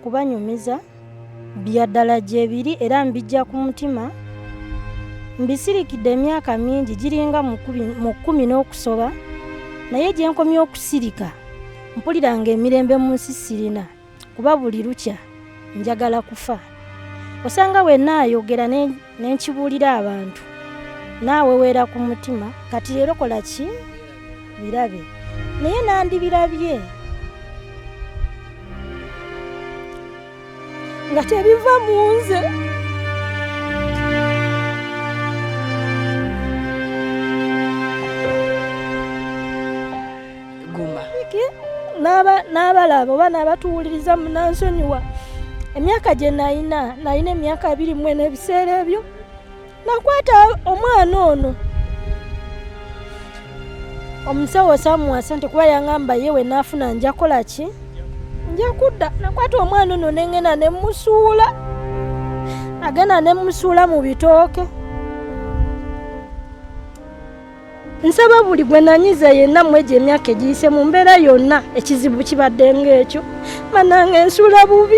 okubanyumiza bya ddala gyebiri era mbijja ku mutima. Mbisirikidde emyaka mingi giringa mu kkumi n'okusoba, naye gye nkomye okusirika mpulira ng'emirembe mu nsi sirina kuba buli lukya njagala kufa. Osanga bwe nnaayogera ne nkibuulira abantu naaweweera ku mutima kati leero kola ki birabe naye nandibirabye nga tebiva mu nze. Guma. N'abalaba oba n'abatuwuliriza munansonyiwa. Emyaka gye nalina, nalina emyaka 24 ebiseera ebyo. Nakwata omwana ono. Omusawo saamuwa ssente kuba yangamba ye we naafuna nja kukola ki? Nja kudda. Nakwata omwana ono ne ngenda ne mmusuula. Nagenda ne mmusuula mu bitooke. Nsaba buli gwe nanyiza yenna mu egyo emyaka egiyise mu mbeera yonna ekizibu kibadde ng'ekyo. Bannange nsula bubi,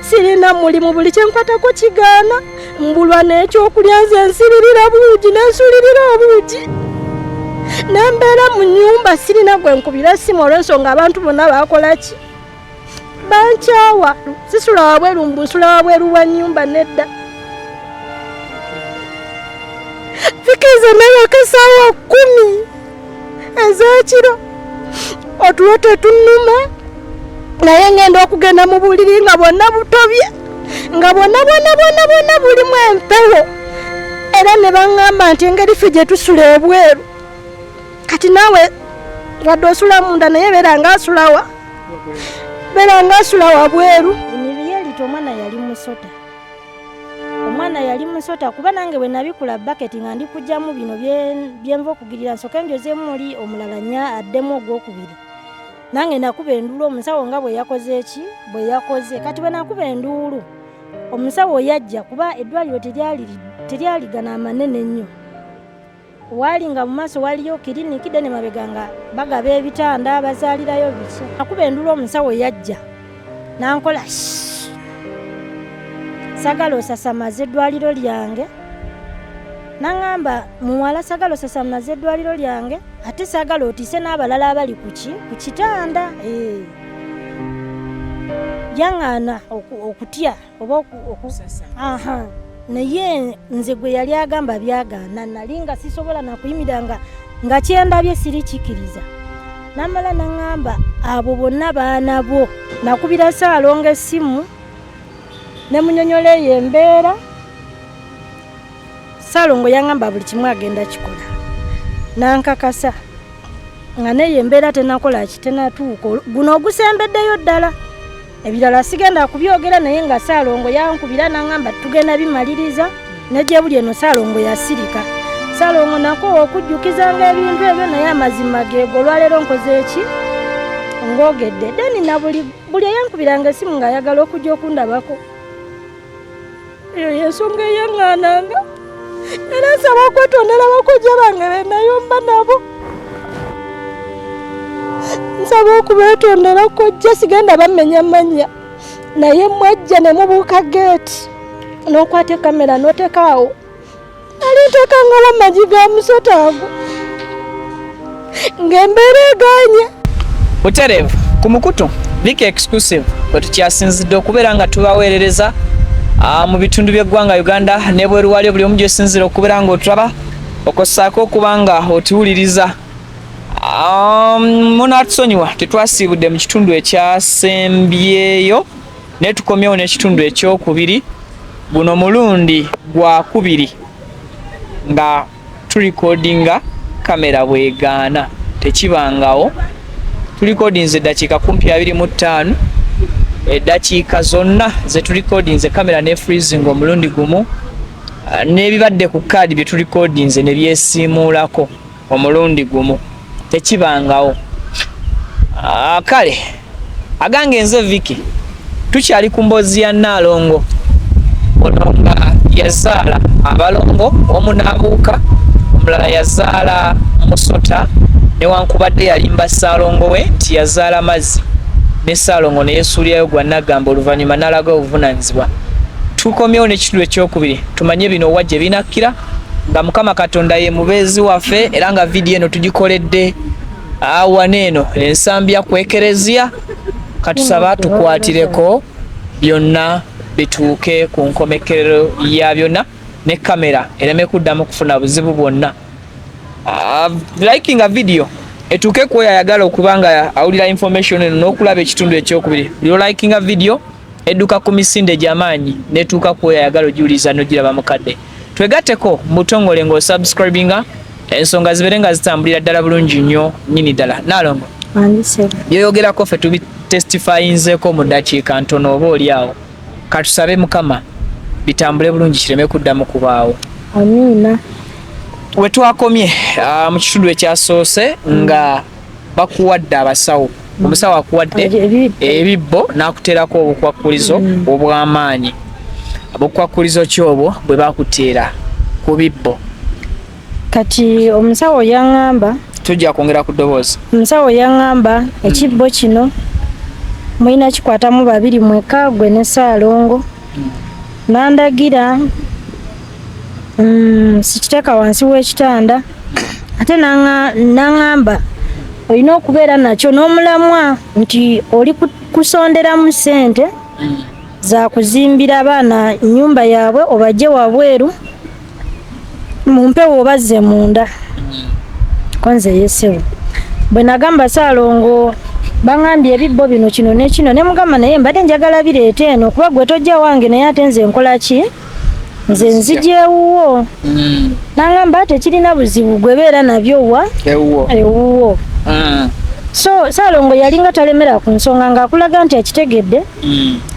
sirina mulimu, buli kye nkwatako kigaana, mbulwa n'ekyokulya, nze nsiririra buugi, ne nsulirira obuugi. Ne mbeera mu nnyumba sirina gwe nkubira ssimu olw'ensonga abantu bonna baakola ki? Bankyawa. Sisula wabweru, mbu nsula wabweru wa nnyumba nedda. Fikiza nabaka essaawa 10 ez'ekiro, otulo tetunnuma, naye ngenda okugenda mu buliri nga bwonna butobye, nga bwonna bwonna bwonna bwonna bulimu empewo, era ne baŋŋamba nti engeri ffe gye tusula ebweru, kati naawe wadde osula munda naye beera ng'asulawa, beera ng'asula wabweru. In reality omwana yali musota. Omwana yali musota kuba nange bwe nabikula baketi nga ndi kugyamu bino byenva okugirira nsooke njozeemu muli omulala nya addemu ogwokubiri. Nange nakuba enduulu omusawo nga bwe yakoze ki? Bwe yakoze. Kati bwe nakuba enduulu omusawo yajja kuba eddwaliro teryaligana amanene nnyo. Waali nga mu maaso waliyo kiriniki dene mabega nga bagaba ebitanda bazaalirayo biki. Nakuba enduulu omusawo yajja nankola shh. Sagala osasamaze eddwaliro lyange. Nangamba muwala sagala osasamaze eddwaliro lyange ate sagala otiise n'abalala abali ku ki? Ku kitanda. Yaŋŋaana okutya oba aha. Naye nze gwe yali agamba byagaana, nali nga sisobola nakuyimirira nga kyendabye siri kikiriza. Namala naŋŋamba abo bonna baana bo. Nakubira Ssaalongo essimu ne munyonyola eyo embeera. Ssaalongo yaŋŋamba buli kimu agenda kikola. Nankakasa nga n'eyo embeera tenakola ki, tenatuuka. Guno ogusembeddeyo ddala. Ebirala sigenda kubyogera naye nga Ssaalongo yankubira n'aŋŋamba tugenda bimaliriza ne gye buli eno Ssaalongo yasirika. Ssaalongo nako okujjukizanga ebintu ebyo naye amazima geego olwaleero nkoze ki? Ng'ogedde. Then na buli eyankubiranga essimu ng'ayagala okujja okundabako. Eyo y'ensonga eyaŋŋaananga. Era nsaba okwetondera bakojja bange be nayomba nabo. Nsaba okubeetondera kojja, sigenda bamenya mannya. Naye mwajja ne mubuuka geeti n'okwata ekamera n'oteeka awo. Nali nteekangawo amagi ga musota ago ng'embeera egaanye. Butereevu ku mukutu Vicky Exclusive bwe tukyasinzidde okubeera nga tubaweerereza mu bitundu by'eggwanga Uganda n'ebweru waalyo buli omu gy'osinziira okubeera ng'otulaba okossaako okuba nga otuwuliriza. Munatusonyiwa tetwasiibudde mu kitundu ekyasembyeyo naye tukomyewo n'ekitundu ekyokubiri. Guno mulundi gwakubiri nga tulikodinga kamera bwegaana, tekibangawo. Tulikodinze eddakiika kumpi 25, eddakiika zonna ze tulikodinze kamera ne freezing omulundi gumu, n'ebibadde ku kaadi bye tulikodinze ne byesiimuulako omulundi gumu, tekibangawo. Kale agange nze Vicky, tukyali ku mboozi ya Nnaalongo ono nga yazaala abalongo, omu n'abuuka, omulala yazaala musota, newankubadde yalimba Ssaalongo we nti yazaala mazzi. Ne Ssaalongo ne yeesuulirayo gwa nnaggamba oluvannyuma n'alaga obuvunaanyizibwa. Tukomyewo n'ekitundu ekyokubiri tumanye bino wa gye binakkira nga Mukama Katonda ye mubeezi waffe era nga vidiyo eno tugikoledde wano eno ensambya ku Ekereziya. Katusaba tukwatireko byonna bituuke ku nkomekkerero ya byonna ne kamera ereme kuddamu kufuna buzibu bwonna. Likinga video etuuke ku oyo ayagala okuba nga awulira information eno n'okulaba ekitundu ekyokubiri. Buli likinga video edduka ku misinde gy'amaanyi n'etuuka ku oyo ayagala ogiwuliriza n'ogiraba mukadde. Twegatteko mu butongole ng'osubscribinga ensonga zibeere nga zitambulira ddala bulungi nnyo nnyini ddala. Naalongo, byoyogerako ffe tubitestifayinzeeko mu ddakiika ntono oba oli awo. Katusabe Mukama bitambule bulungi kireme kuddamu kubaawo. Amiina. We twakomye mu kitundu ekyasoose nga bakuwadde abasawo, omusawo akuwadde ebibbo n'akuteerako obukwakkulizo obw'amaanyi. Obukwakkulizo ki obwo bwe bakuteera ku bibbo? Kati omusawo yaŋŋamba, tujja kwongera ku ddoboozi. Omusawo yaŋŋamba ekibbo kino mulina kikwatamu babiri mwekka, gwe ne Ssaalongo. Nandagira sikiteeka wansi w'ekitanda, ate naŋŋamba olina okubeera nakyo n'omulamwa nti oli kusonderamu ssente za kuzimbira abaana nnyumba yaabwe, obajje wabweru mu mpewo obazze munda. Ko nze yesewo bwe nagamba Ssaalongo baŋŋambye ebibbo bino kino ne kino, ne mugamba naye mbadde njagala bireeta eno kuba gwe tojja wange, naye ate nze nkola ki, nze nzija ewuwo. Nangamba tekirina buzibu, gwe beera nabyo wa ewuwo. So Ssaalongo yalinga talemera ku nsonga ng'akulaga nti akitegedde,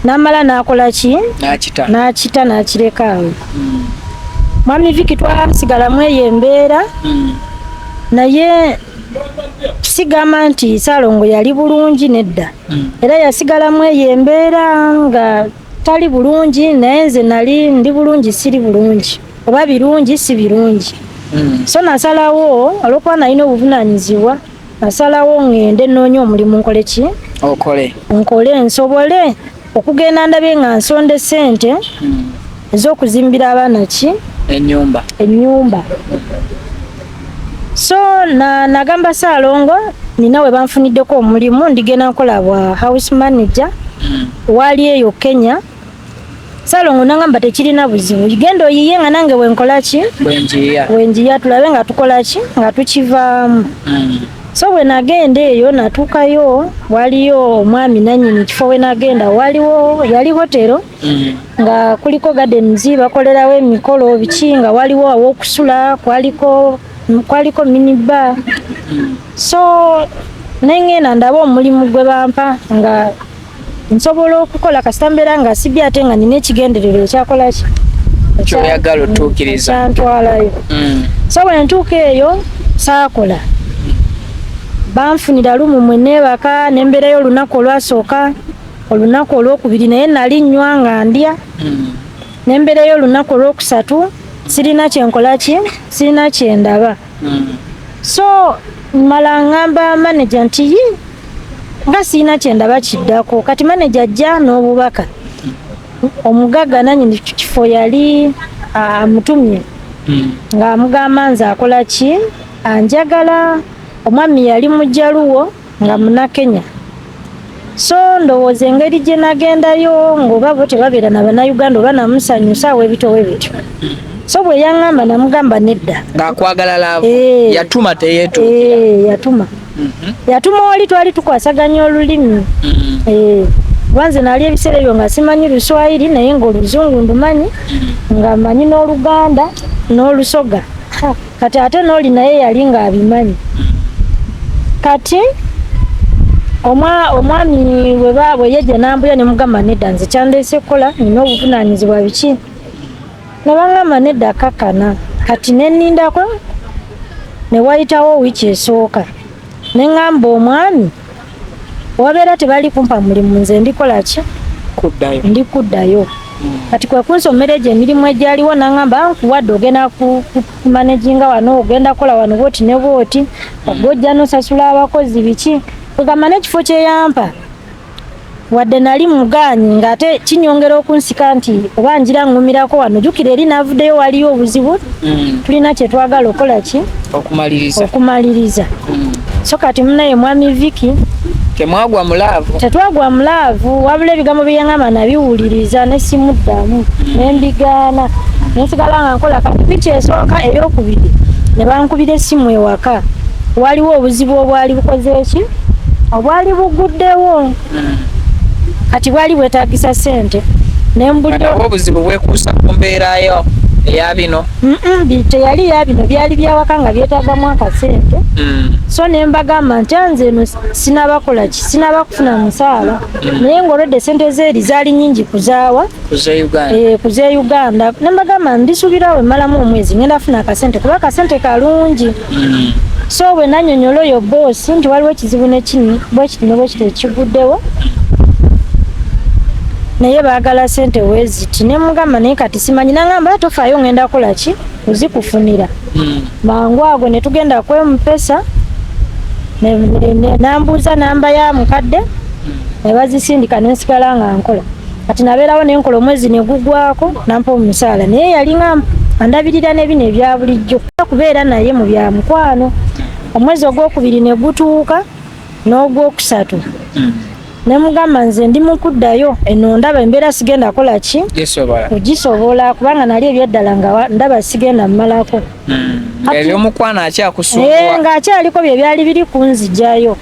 n'amala n'akola ki, n'akita n'akireka awo. Mwami Viki twasigalamu eyo embeera, naye sigamba nti Ssaalongo yali bulungi nedda, era yasigalamu eyo embeera nga tali bulungi, naye nze nali ndi bulungi, siri bulungi oba birungi si birungi. So nasalawo olw'okuba nalina obuvunaanyizibwa, nasalawo ŋŋende nnoonye omulimu nkole ki, okole, nkole nsobole okugenda ndabe nga nsonde ssente ez'okuzimbira abaana ki, ennyumba, ennyumba. So nagamba Ssaalongo nina we banfuniddeko omulimu, ndigenda nkola bwa house manager waali eyo Kenya. Ssaalongo nangamba tekirina buzibu, genda oyiye nga nange wenkola ki, wenjiya, tulabe nga tukola ki nga tukivaamu. So bwe nagenda eyo natuukayo, waliyo omwami nannyini kifo we nagenda, waliwo yali hotero nga kuliko gardens, bakolerawo emikolo biki, nga waliwo aw'okusula, kwaliko minibar. So nengenda ndaba omulimu gwe bampa nga nsobola okukola kasita mbeera nga sibye, ate nga nina ekigendererwa ekyakola ki, kyoyagala otuukiriza, kyantwalayo. So bwe ntuuka eyo saakola, banfunira lumu mwe neebaka, nembeerayo olunaku olwasooka, olunaku olwokubiri, naye nali nnywa nga ndya. Nembeerayo olunaku olwokusatu, sirina kyenkola ki, sirina kyendaba. So mala ngamba manager nti yi nga sirina kyendaba kiddako. Kati manager ajja n'obubaka, omugagga nanyini kifo yali amutumye ng'amugamba nze akola ki, anjagala. Omwami yali Mujaluwo nga Munakenya. So ndowooza engeri gye nagendayo ng'oba bo tebabeera na Bannayuganda oba namusanyusa webito webityo. So bwe yaŋŋamba namugamba nedda. Ng'akwagala love. Yatuma teyeetuukira. Yatuma. Yatuma oli twali tukwasaganya olulimi. Kuba nze nali ebiseera ebyo nga simanyi Luswayiri, naye ng'Oluzungu ndumanyi, nga mmanyi n'Oluganda n'Olusoga. Kati ate n'oli naye yali ng'abimanyi. Kati omwami bwe yejja n'ambuya ne mugamba nedda, nze kyandeese kukola, nina obuvunaanyizibwa biki. Ne baŋŋamba nedda kakkana. Kati ne nnindako ne wayitawo wiiki esooka, ne ŋŋamba omwami wabeera tebali kumpa mulimu, nze ndikola ki, ndi kuddayo. Kati kwe kunsomera egyo emirimu egyaliwo, naŋŋamba nkuwadde ogenda kumanaginga wano, ogenda kukola wano bwoti ne bwoti, ogwojja n'osasula abakozi biki. Kugamba n'ekifo kye yampa Wadde nali mugaanyi, ng'ate kinyongera okunsika nti oba ngira ŋŋumirako wano. Jjukira eri naavuddeyo waliyo obuzibu, tulina kye twagala okukola ki? Okumaliriza. Okumaliriza. So kati munaye mwami Vicky, Temwagwa mu love. Tetwagwa mu love, wabula ebigambo bye yaŋŋamba nabiwuliriza ne simuddamu, ne mbigaana, ne nsigala nga nkola. Kati piki esooka, eyokubiri ne bankubira essimu ewaka, waliwo obuzibu obwali bukoze eki, obwali buguddewo, kati bwali bwetagisa ssente, nembulira Obuzibu bwekuusa ku mbeerayo eya bino? Teyali ya bino, byali byawaka nga byetagamu akasente. So ne mbagamba nti anze eno sinabakola ki, sinaba kufuna musaala, naye ng'olwedde sente zeeri zaali nyingi kuzaawa. Kuze Uganda. Eh, kuze Uganda. Ne mbagamba ndisuubira we mmalamu omwezi ngenda funa akasente, kuba akasente kalungi. So bwe nanyonyola oyo boosi nti waliwo ekizibu nekini bwekiti ne bwekiti ekiguddewo, naye baagala sente weziti, ne mugamba naye kati simanyi, nangamba tofaayo, ngenda kola ki, kuzikufunira. Mangu ago ne tugenda ku M-Pesa, nambuuza namba ya mukadde, ne bazisindika, nensigala nga nkola. Kati nabeerawo nenkola omwezi ne gugwako, nampa omusaala, naye yalinga andabirira n'ebino ebya bulijjo, kubeera naye mu bya mukwano. Omwezi ogwokubiri ne gutuuka n'ogwokusatu, ne mugamba nze ndi mu kuddayo eno, ndaba embeera sigenda kola ki, kugisobola, kubanga nali ebyeddala nga ndaba sigenda mmalako. Ebyomukwano akyakusumbuwa. Ng'akyaliko bye byali biri kunzijayo.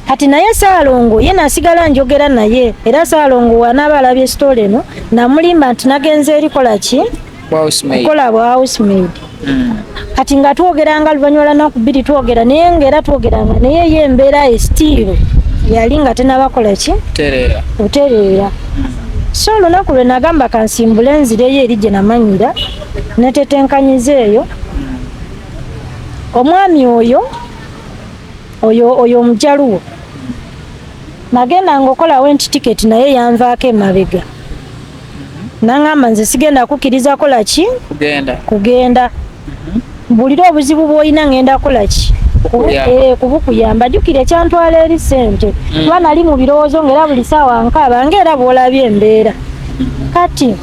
Kati naye Saalongo ye nasigala njogera naye, era Saalongo wanaaba alabye sitoola eno, namulimba nti nagenze eri kola ki, kukola bwa housemaid. Kati nga twogeranga luvannyuma lwa nnaku 2 twogera naye, ngaera twogeranga naye, ye embeera esitiiru yali nga tenabakola ki, kutereera. So olunaku lwe nagamba kansimbule nzireyo eri gye namanyira, netetenkanyiza eyo omwami oyo oyo omujaluwo, nagenda nga okolawo nti tiketi, naye yanvaako emabega, nangamba nze sigenda kukkiriza kola ki, kugenda, mbulire obuzibu bw'olina, ngenda kola ki, kubukuyamba. Jjukira ekyantwala eri ssente, kuba nali mu birowoozo ngaera buli saawa nkaaba, ngaera bw'olabye embeera. Kati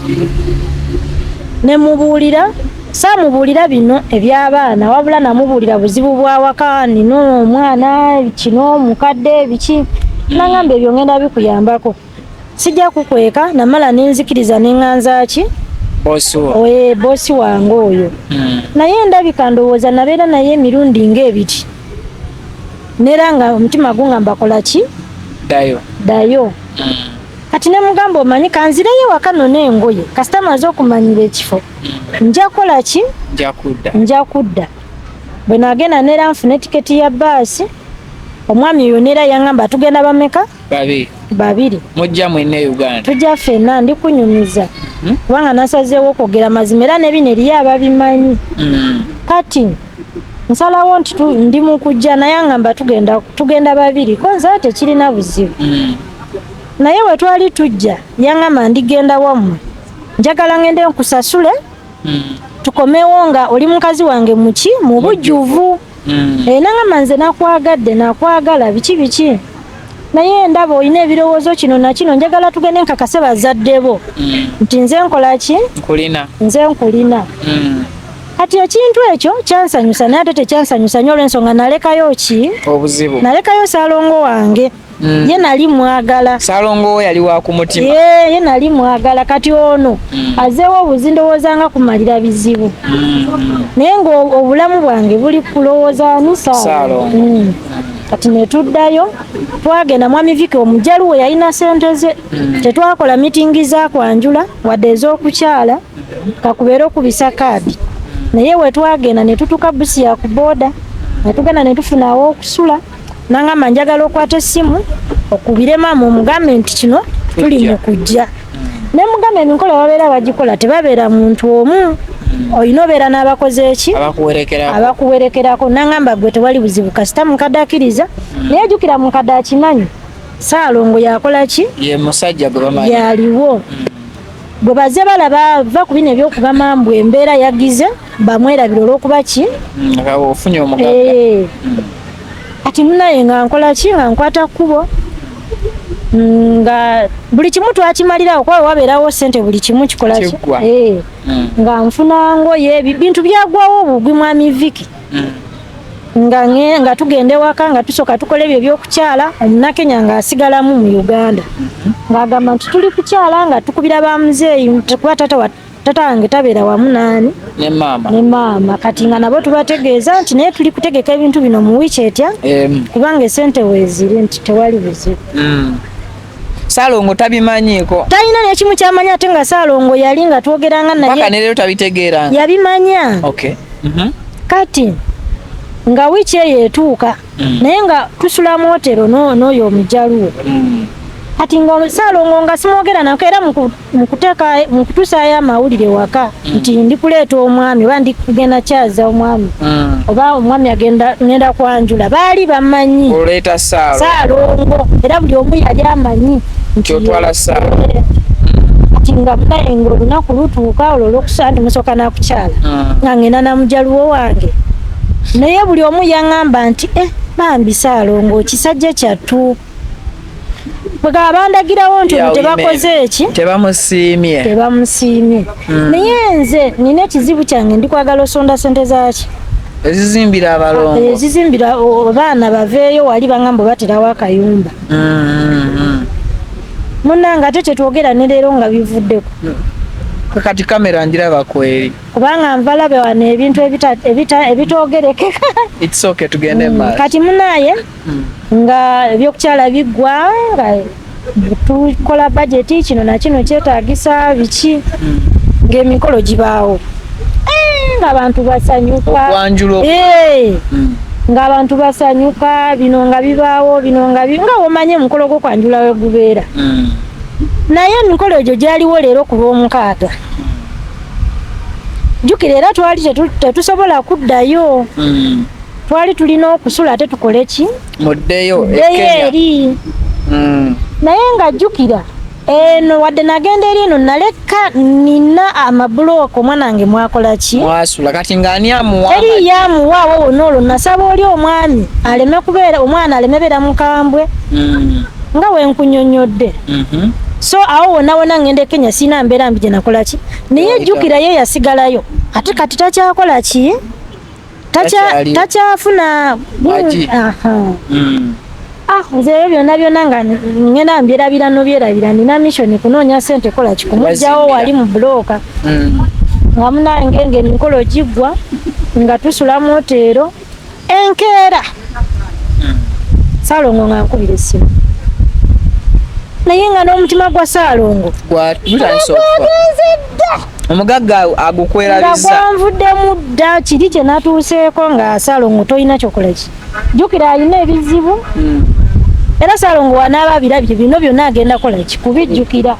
ne mubuulira, saamubuulira bino eby'abaana, wabula namubuulira buzibu bw'awaka, nina omwana kino, mukadde biki, nangamba ebyo ngenda bikuyambako, sijja kukweka. Namala nenzikiriza neŋŋanza ki, boosi wange oyo. Naye ndabika ndowooza nabeera naye emirundi ng'ebiri, neera nga omutima gungamba kola ki, dayo, dayo. Kati ne mugamba omanyi kanzireyo ewaka nona engoye, kasita maze okumanyira ekifo nja kola ki, nja kudda. Bwe nagenda neera nfuna etiketi ya baasi, omwami oyo neera yaŋŋamba tugenda bameka? Babiri. Babiri. Mujja mwenna Uganda? Tujja ffenna, ndi kunyumiza, kubanga nasazeewo okwogera mazima, era nebino eriyo ababimanyi. Kati nsalawo nti ndi mu kujja, naye aŋŋamba tugenda babiri, ko nze tekirina buzibu. Naye we twali tujja yaŋŋamba ndigenda wammwe, njagala ngende nkusasule, tukomewo nga oli mukazi wange muki, mu bujjuvu. Naŋŋamba nze nakwagadde, nakwagala biki biki, naye ndaba olina ebirowoozo kino na kino, njagala tugende nkakase bazadde bo nti nze nkola ki, nze nkulina. Kati ekintu ekyo kyansanyusa, naye ate tekyansanyusa nnyo olw'ensonga nalekayo ki, obuzibu, nalekayo Saalongo wange. Ye nali mwagala. Saalongo we yali wa ku mutima. Ye nali mwagala. Kati ono azeewo obuzi, ndowooza nga kumalira bizibu, naye nga obulamu bwange buli kulowooza ani, Saalongo. Kati netuddayo, twagenda, mwami Viki omujaluwo yalina sente ze. Tetwakola mitingi za kwanjula wadde ez'okukyala, kakubeera okubisa kaadi, naye we twagenda ne tutuuka busi ya ku booda, ne tugenda ne tufuna aw'okusula. Nangamba njagala okwata essimu okubire maama omugambe nti kino tuli mu kujja. Ne mugamba emikolo babeera bagikola, tebabeera muntu omu, olina obeera n'abakoze eki, abakuwerekerako. Nangamba gwe tewali buzibu, kasita mukadde akkiriza. Naye jjukira mukadde akimanyi Saalongo yakola ki, ye musajja gwe bamanyi yaliwo. Bwe baze balaba va ku bino ebyokugamba mbu embeera yagize, bamwerabira olw'okuba ki, ofunye omugagga. Kati munaye nga nkola ki, nga nkwata kkubo. Nga buli kimu twakimalirawo kuba wabeerawo sente buli kimu kikola ki eh. Nga nfuna ngoye bintu byagwawo obugwi mwami Viki. Nga nga tugenda ewaka nga tusooka tukola ebyo ebyokukyala, omunakenya nga asigalamu mu Uganda. Ng'agamba nti tuli kukyala nga tukubira ba muzeeyi kuba tata wange tabeera wamu naani ne maama ne maama kati nga nabo tubategeeza nti naye tuli kutegeka ebintu bino mu wiiki etya kubanga esente weeziri nti tewali buzibu. Saalongo tabimanyiiko, talina n'ekimu kyamanyi, ate nga Saalongo yali nga twogeranga naye paka ne leero tabitegeera. Yabimanya. Kati nga wiiki eyo etuuka naye nga tusula mu hotero n'oyo omujaluwo. Kati nga Saalongo nga simwogera nako era mu kutusaayo amawulire waka nti ndi kuleeta omwami oba ndi kugenda kyaza omwami oba omwami agenda ngenda kwanjula, baali bamanyi oleeta Saalongo era buli omu yali amanyi nti otwala Saalo. Kati nga munaye nga olunaku lutuuka olwo olwokusala nti musooka nakukyala nga ngenda namujaluwo wange, naye buli omu yaŋŋamba nti bambi Saalongo kisajja kyattu bwegaba bandagirawo nti ono tebakoze eki tebamusiimye tebamusiimye. Naye nze nina ekizibu kyange, ndi kwagala osonda sente zaki ezizimbira abalongo ezizimbira abaana baveeyo wali baŋŋamba baterawo akayumba. Munnange ate tetwogera ne leero nga bivuddeko. Kati kamera njiraba kweri kubanga nvalabe wano ebintu ebitoogerekeka. It's okay, tugende maaso. Kati munaye nga ebyokukyala biggwa nga tukola bajeti kino nakino kyetaagisa biki ng'emikolo gibaawo ng'abantu basanyuka ng'abantu basanyuka bino nga bibaawo bino nga nga womanye omukolo gw'okwanjula we gubeera. Naye emikolo egyo gyaliwo leero ku lw'omukaaga, jjukira era twali tetusobola kuddayo. Twali tulina okusula ate tukole ki muddeyo eri. Naye nga jjukira eno wadde nagenda eri eno naleka nina amabulooka omwana wange mwakola ki mwasula. Kati ng'ani amuwa? Eri yamuwaawo wonna olwo nasaba oli omwami aleme kubeera omwana aleme beera mukambwe nga wenkunyonnyodde. So awo wonna wonna ngenda e Kenya sirina mbeera mbi gye nakola ki naye jjukira ye yasigalayo ate kati takyakola ki takyafuna. Nze ebyo byonna byonna nga ngenda mbyerabira nobyerabira, nina mission kunoonya sente kola ki kumugjawo wali mu bulooka. Nga munange nga emikolo giggwa nga tusula mu hoteero enkeera Saalongo nga nkubira essimu naye nga n'omutima gwa Saalongo gwagenze dda. Omugagga agukwerabiza. Nga gwanvuddemu dda kiri kye natuuseeko nga Saalongo tolina kyokola ki jjukira alina ebizibu. Era Saalongo wanaaba abirabye bino byonna agenda kola ki kubijjukira.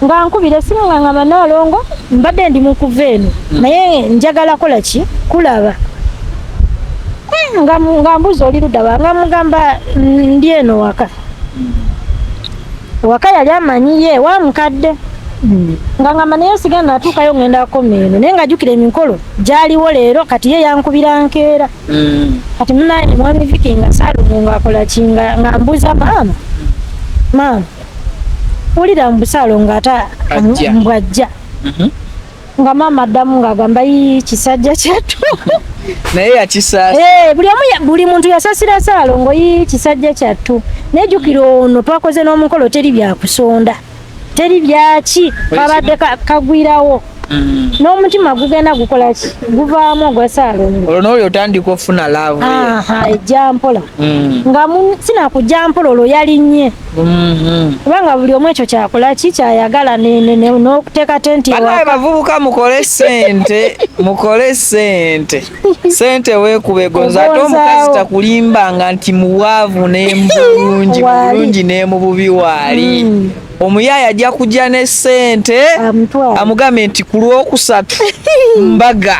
Nga nkubira essimu nga ngamba Naalongo mbadde ndi mu kuva eno naye njagala kola ki kulaba nga mbuuza oli ludda wa nga mugamba ndi eno waka. Waka yali amanyi ye wa mukadde nga ngamba naye sigenda natuukayo ngenda koma eno naye nga jjukira emikolo gyaliwo leero kati ye yankubira nkeera. Kati munaye mwami Viki nga Saalongo ng'akola ki nga mbuuza maama maama wulira mbu Saalongo ate mbwajja nga maama addamu ng'agamba yii kisajja kyattu. Naye yakisaasa. Buli omu buli muntu yasasira Saalongo yii kisajja kyattu naye jjukira ono twakoze n'omukolo teri byakusonda teri byaki kabadde kagwirawo. N'omutima gugenda gukola ki guvaamu ogwa Saalongo. Olwo n'oyo otandika ofuna love. Ejja mpola nga sinakujja mpola olwo yalinnye kubanga buli omu ekyo kyakola ki kyayagala n'okuteeka tenti. Banaye bavubuka mukole sente, mukole sente, sente weekuba egonza ate omukazi takulimbanga nti muwaavu n'emubulungi bulungi n'emububi waali. Omuyaaya ajja kujja ne sente amugambe nti ku lwokusatu mbaga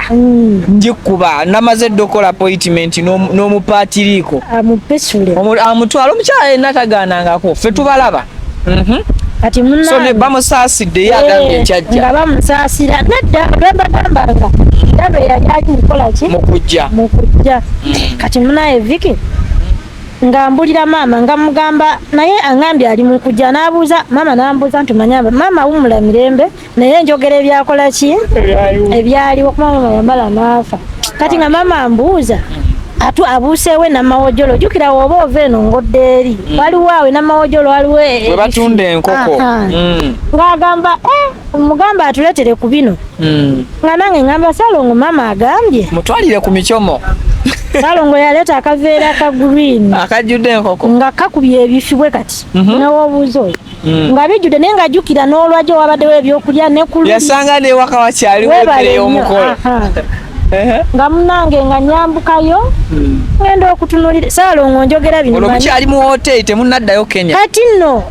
njikuba namaze dda okukola appointment n'omupaatiriiko amutwala omukyala yenna tagaanangako ffe tubalaba. Kati so bamusaasidde ye agambye nkyajja nga bamusaasira nedda lwembagambanga ndaba yali ali mukola ki mukujja mukujja. Kati munaye Viki Nga mbulira maama nga mugamba naye angambye ali mu kujja n'abuuza maama n'ambuuza nti manya maama wumula mirembe naye njogera ebyakola ki ebyaliwo kuba maama yamala n'afa kati nga maama ambuuza atu abuuseewo enamawojolo jjukira woba ova eno ngodde eri mm. waliwo awo enamawojolo waliwo e- we batunda enkoko mm. ng'agamba eh, mugamba atuleetere ku bino mm. nga nange ngamba salongo maama agambye mutwalire ku micomo salongo yaleeta akaveera ka green akajjudde enkoko nga kakubye ebifi bwe kati mm -hmm. newobuuza oyo mm. nga bijjudde naye nga jjukira n'olwajjo wabaddewo ebyokulya ne ku yasanga newaka wakyaliwo emmere y'omukolo nga munange nga nyambukayo hmm. ngenda okutunulira saalongo njogera bino mukyali mu hoteli temunaddayo Kenya kati nno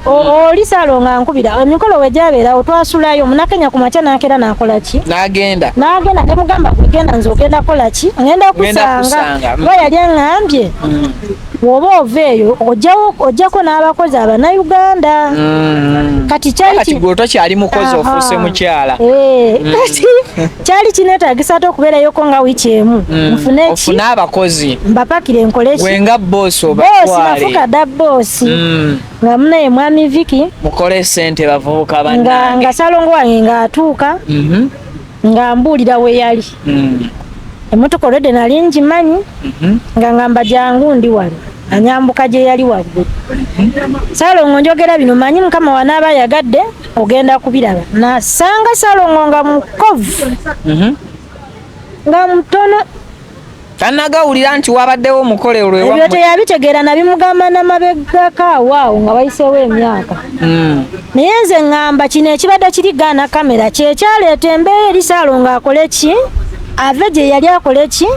oli saalongo ankubira emikolo we gyabeerawo twasulayo munakenya ku makya nakera nakola ki nagenda nagenda nemugamba gwegenda nze ogenda kola ki ngenda kusanga kuba yali aŋambye hmm. Bw'oba ova eyo ojjako n'abakozi abanauganda mm. Kati kyali gwe tokyali mukozi ofuuse mukyala eh, mm. Kati kyali kinetagisa ate okubeerayoko nga wiiki emu mm. Nfune ofune abakozi mbapakire nkole ki gwe nga boosi obatwale nafuka dda boosi nga munaye mwami Viki mukole sente bavubuka bannange nga salongo wange ng'atuuka mm-hmm. Nga mbuulira we yali Emotoka olwedde nali ngimanyi mhm. nga ngamba jangu ndi wano anyambuka gye yali waggulu Saalongo njogera bino manyi mukama wanaaba ayagadde ogenda kubiraba nasanga Saalongo nga mukovu mhm. nga mutono tanagawulira nti wabaddewo omukole olwebyo teyabitegeera nabimugamba namabegako awo awo nga wayiseewo emyaka hmm. Naye nze ŋŋamba kino ekibadde kiri gaana kamera kyekyaleeta embeera eri Saalongo akole ki ave gye yali akole ki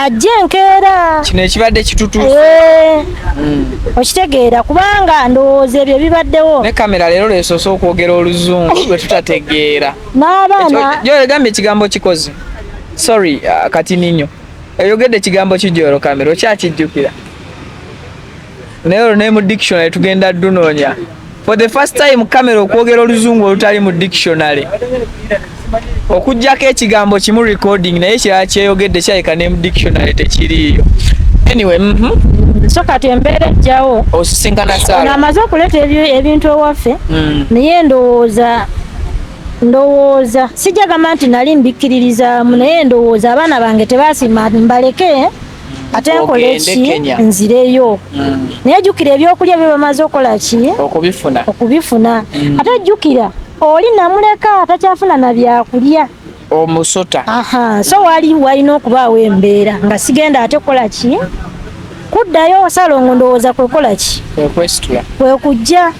ajje enkeera kino ekibadde kitutuufu eh, hmm. Okitegeera kubanga ndowooza ebyo bibaddewo ne kamera leero lwesoose okwogera oluzungu lwe tutategeera n'abaana gyogambye ekigambo kikozi sorry uh, kati ninyo oyogedde ekigambo kijoro kamera okyakijjukira naye olwo naye mu dictionary tugenda dunoonya for the first time kamera okwogera oluzungu olutali mu dictionary okujjako ekigambo kimu recording naye ekirala kyeyogedde kyaleka ne mu dictionary tekiriiyo anyway mm -hmm. So kati embeera ejjawo osisinkana saala amaze okuleeta ebintu ewaffe mm. Naye ndowooza sijja gamba nti nali mbikkiririzaamu naye ndowooza abaana bange tebasiima mbaleke ate nkole ki nzireyo mm. Naye jjukira ebyokulya bye bamaze okukola ki okubifuna okubifuna mm. Ate jjukira oli namuleka takyafuna na byakulya omusota aha so wali walina okubaawo embeera nga sigenda ate kukola ki kuddayo Salongo ndowooza kwekola ki kwekwesitula kwekujja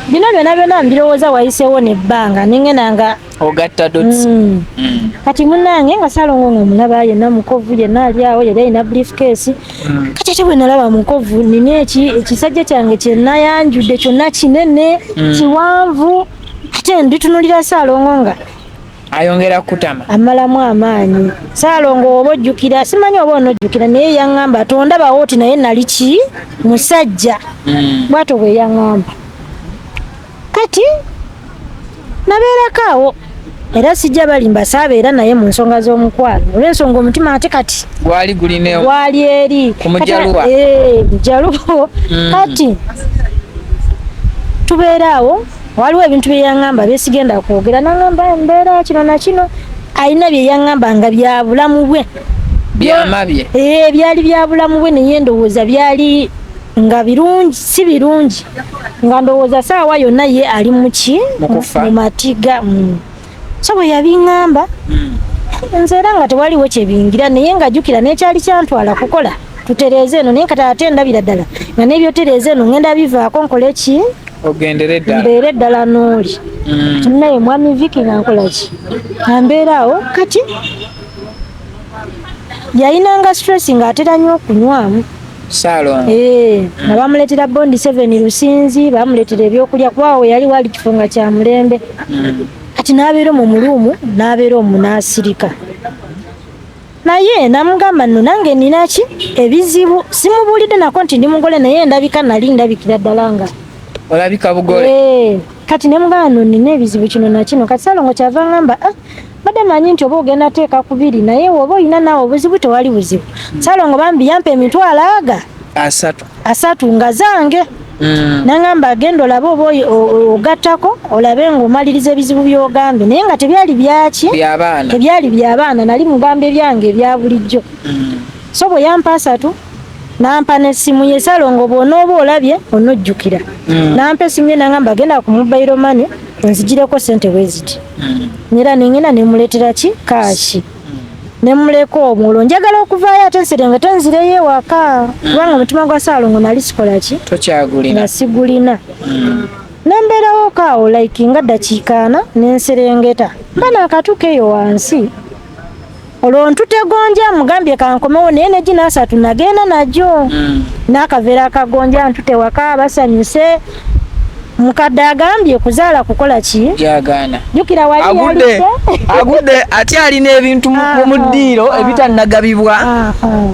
bino byona byona mbirowooza wayiseewo nebbanga nengenda nga ogatta dots mm. Mm. Kati munange nga Salongo nga mulaba yenna mukovu yenna ali awo yali alina briefcase mm. Kati ate bwe nalaba mukovu nina ekisajja kyange kye nayanjudde kyonna kinene mm. Kiwanvu ate nditunulira Salongo nga ayongera kutama amalamu amaanyi Salongo oba ojjukira simanyi oba onojjukira naye yaŋŋamba tondabawo oti naye nali ki musajja mm. Bwatyo bwe yaŋŋamba kati nabeerako awo era sijja balimba saabeera naye mu nsonga z'omukwano olw'ensonga omutima ate kati gwali gulina gwali eri ku mujaluwa eh, mujaluwo mm. Kati tubeera awo waliwo ebintu bye yaŋŋamba byesigenda kwogera naŋŋamba embeera kino na kino alina bye yaŋŋamba nga bya bulamu bwe byama bye eh, byali bya bulamu bwe naye ndowooza byali nga birungi si birungi nga ndowooza saawa yonna ye ali muki mu matiga mm. So bwe yabiŋŋamba mm. Nze era nga tewaliwo kyebingira naye nga jjukira n'ekyali kyantwala kukola tutereeze eno naye kati ate ndabira ddala nga n'ebyotereeza eno ngenda bivaako nkole ki ogendere ddala mbeere ddala n'oli mm. Naye mwami Viki nga nkola ki ambeera awo kati yayinanga stress ng'atera nnyo okunywamu Salongo. Eh, nga bamuleetera Bondi 7 Lusinzi, bamuleetera ebyokulya kuba awo yali wali kifo nga kya mulembe. Mm. Kati n'abeera omwo mu luumu, n'abeera omwo n'asirika. Naye namugamba nno nange nina ki ebizibu, simubuulidde nako nti ndi mugole naye ndabika nali ndabikira ddala nga olabika bugole. Eh, kati ne mugamba nno nina ebizibu kino na kino. Kati Salongo kyava ngamba ah, Badde manyi nti oba ogenda teeka kubiri, naye oba olina naawe obuzibu, tewali buzibu. Salongo bambi yampa emitwalo aga 30. 30 nga zange. Nangamba agenda olabe oba ogattako olabe ng'omaliriza ebizibu by'ogambye, naye nga tebyali byaki, Byabaana. tebyali byabaana, nali mugamba ebyange ebya bulijjo. So bwe yampa 30, nampa n'essimu ye. Salongo bw'onooba olabye onojjukira. Nampa essimu ye, nangamba genda ku mobile money onzigireko sente bwe ziti. Era nengenda nemuleetera ki cash, nemuleka omwo. Olwo njagala okuvaayo ate nserengete nzireyo ewaka, kubanga omutima gwa Saalongo nali sikola ki, Tokyagulina. nga sigulina. Nembeerawo kaawo like nga ddakiika 40, nenserengeta mba naakatuuka eyo wansi, olwo ntute gonja, mugambye kankomewo, naye negina 30 nagenda nagyo n'akaveera akagonja, ntute waka basanyuse. Mukadde agambye kuzaala kukola ki? Byagaana. Jjukira wali Agudde. yalidde. Agudde ate alina ebintu mu ddiiro ebitannagabibwa,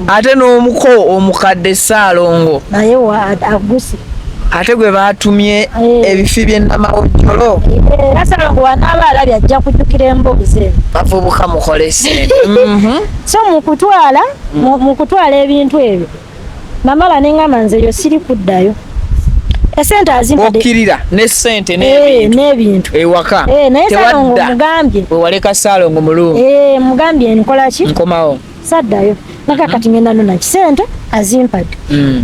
ate n'omuko omukadde Saalongo. Naye aguse. Ate gwe baatumye Eh. ebifi by'ennamawojjolo. Era Saalongo wanaaba alabye ajja kujjukira emboozi eno. Bavubuka mukole ssente. So mu kutwala ebintu ebyo, namala neŋŋamba nze yo siri kuddayo, esente azimpadde. Okkirira ne ssente Eh, n'ebintu n'ebintu. ewaka. Eh, naye Saalongo Tewadda. mugambye. Bwe waleka Saalongo mulungi. Eh, mugambye nkola ki? Nkomawo. Saddayo naga kati ngenda nona kisente azimpadde.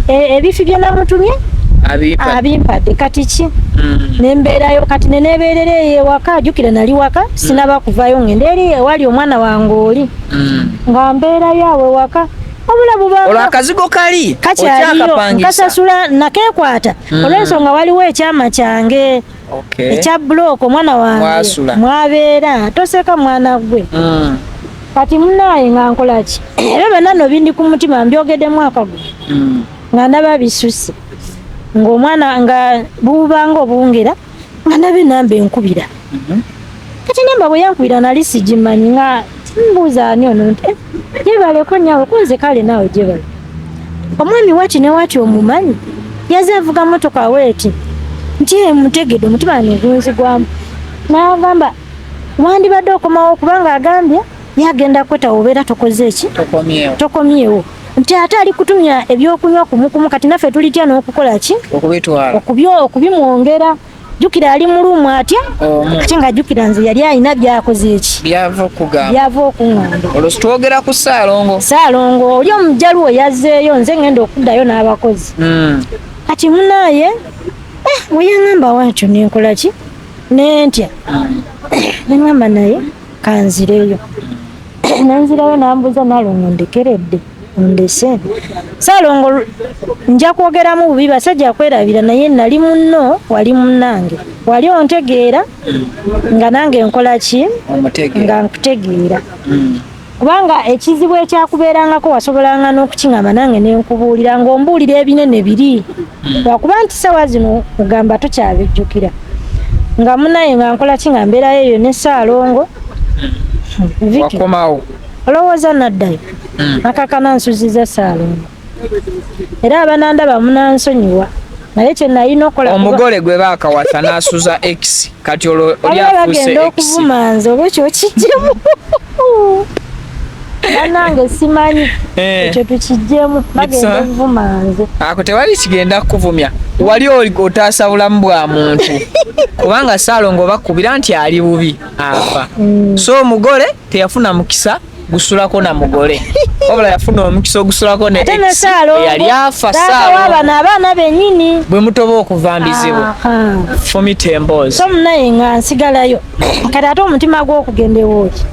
Ebifi bye namutumye Abimpa. abimpadde, kati ki? Nembeerayo kati nenebeerera eyo ewaka. Jjukira nali waka, sinaba kuvayo ngenda eri ewali omwana wange oli. Nga mbeerayo awo ewaka, obula Olwo bubanga akazigo kali kakyaliyo. okyakapangisa? Nkasasula, nakekwata olw'ensonga waliwo ekyama kyange ekya bulooka omwana wange Mwasula. mwabeera. Toseka mwana gwe. Kati munaaye nga nkola ki? Ebyo byonna no bindi ku mutima, mbyogedde mwaka guno. Nga ndaba bisusse, ng'omwana nga bubanga obungera, nga ndaba enamba enkubira. Kati namba bwe yankubira nali sigimanyi, nga mbuuza ani ono, nti "Eh, gyebaleko nyawe kunze." Kale naawe gyebale, omwami waki ne waki omumanyi, yaze avuga motoka weeti, nti "Eh, mutegedde." Omutima negunzigwamu, n'agamba wandibadde okomawo, kubanga agambye yagenda kweta obeera tokoze eki, Tokomyewo. tokomyewo, nti ate ali kutumya ebyokunywa kumukumu, kati naffe tulitya n'okukola ki? Okubitwala. Okubimwongera. Jjukira ali mu room atya. Omu. Ate nga jjukira nze yali alina byakoze eki? Byava okugamba. Byava okuŋŋamba. Olwo twogera ku Saalongo. Saalongo oli omujaluwo yazzeeyo, nze ngenda okuddayo n'abakozi. Kati munaaye eh, bwe yaŋŋamba watyo nenkola ki, nentya, neŋŋamba naye kanzireyo. Nenzirayo, nambuuza, "Nalongo ndekeredde ondese?" Saalongo nja kwogeramu bubi, basajja kwerabira, naye nali munno, wali munnange, wali ontegeera nga nange nkola ki? Omutegeera. Nga nkutegeera. Kubanga ekizibu ekyakubeerangako wasobolanga n'okukiŋŋamba nange nenkubuulira, ng'ombuulira ebinene biri, lwakuba nti sawa zino ogamba tokyabijjukira. Nga munaye nga nkola ki, nga mbeerayo eyo ne Saalongo Vicky. Wakomawo. Olowooza naddayo? Akakana nsuziza Saalongo, era abanandaba munansonyiwa, naye kye nalina okukola Omugole gwe baakawasa n'asuza ex, kati olwo oli waliwo afuuse bagenda ex. okuvuma nze, oba ekyo kijjemu, bannange simanyi. Eh. Ekyo tukijjemu, bagenda okuvuma nze. Ako tewali kigenda kukuvumya, wali oli otaasa bulamu bwa muntu, kubanga Saalongo bakubira nti ali bubi afa. So omugole teyafuna mukisa gusulako na mugole, wabula yafuna omukisa ogusulako ne Ate ne ex Saalongo eyali afa. taata Saalongo w'abano abaana bennyini. Bwe mutoba okuva mbizibu. Aha. Fumita emboozi. So munaye nga nsigalayo, kati ate omutima gw'okugenda ewooki.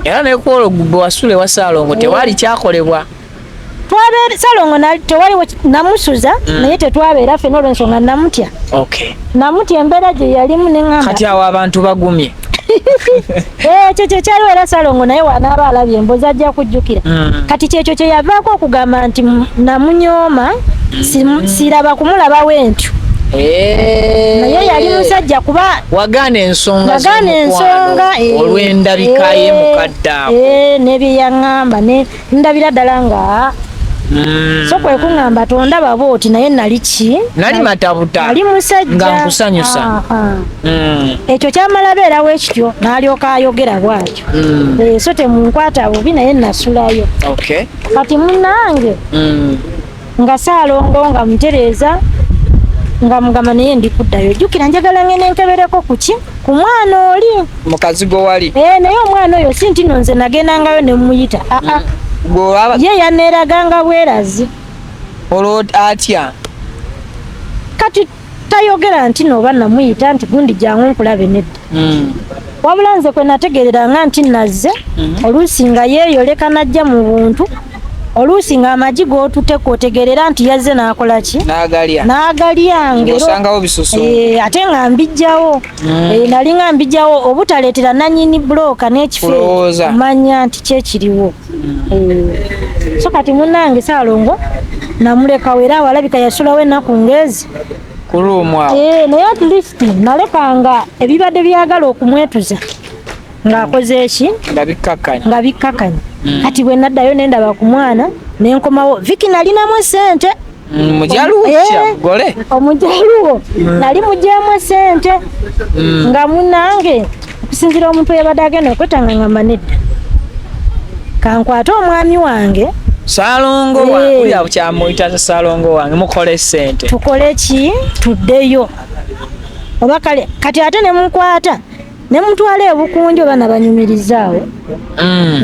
Era nekwolwo gwe wasula ewa Saalongo tewali kyakolebwa. Twabeera Salongo tewaliwo namusuza, naye tetwabeera ffena olw'ensonga namutya. Namutya embeera gye yalimu, neŋŋamba Kati awo abantu bagumye. Ekyo kyekyaliwo. Era Salongo naye wanaaba alabye emboozi ajja kujjukira. Kati kyekyo kye yavaako okugamba nti namunyooma, siraba kumulabawo entyo. Naye yali musajja kuba Wagaana ensonga nagaana z'omukwano ensonga olw'endabika ye mukadde ako. Nebye yaŋŋamba ne ndabira ddala nga So kwe kuŋŋamba tondaba bw'oti, naye nali ki? Nali matabuta. Nali musajja. Nga nkusanyusa. Ekyo kyamala beerawo ekityo, n'alyoka ayogera bw'atyo. So temunkwata bubi, naye nasulayo. Kati munnange nga Saalongo nga mutereeza nga mugamba naye ndi kuddayo, jjukira njagala ngende nkebereko kuki ku mwana oli mukazi gwe wali. Naye omwana oyo si nti no nze nagendangayo ne muyita, aa. Ye yaneeraganga bwerazi. Olwo atya? Kati tayogera nti nooba namuyita nti gundi jangu nkulabe, nedda. Wabula nze kwe nategeereranga nti nazze, oluusi nga yeeyoleka najja mu buntu, oluusi ng'amagi g'otutte kwotegeerera nti yazze n'akola ki? N'agalya. N'agalya. Ng'osangawo bisusu. Ate nga mbijjawo. Nali nga mbijjawo obutaleetera nannyini bulooka n'ekifo Kulowooza. kumanya nti kyekiriwo. So kati munnange Saalongo namulekawo, era awalabika yasulawo ennaku ng'ezi ku room awo. Naye at least nalekanga ebibadde byagala okumwetuza ng'akoze eki? Nga bikkakkanya. Nga bikkakanya. Kati bwe naddayo nendaba ku mwana nenkomawo, Viki, nalinamu esente. Mujaluwo kya mugole. Omujaluwo nali mugyemu esente, nga munange okusinziira omuntu eyabadde agenda okwetta nga ngamba nedda, kankwate omwami wange. Saalongo wange uli kyamuyita Saalongo wange, mukole sente. Tukole ki? Tuddeyo oba kale kati ate nemukwata nemutwala ebukunja oba nabanyumirizaawo.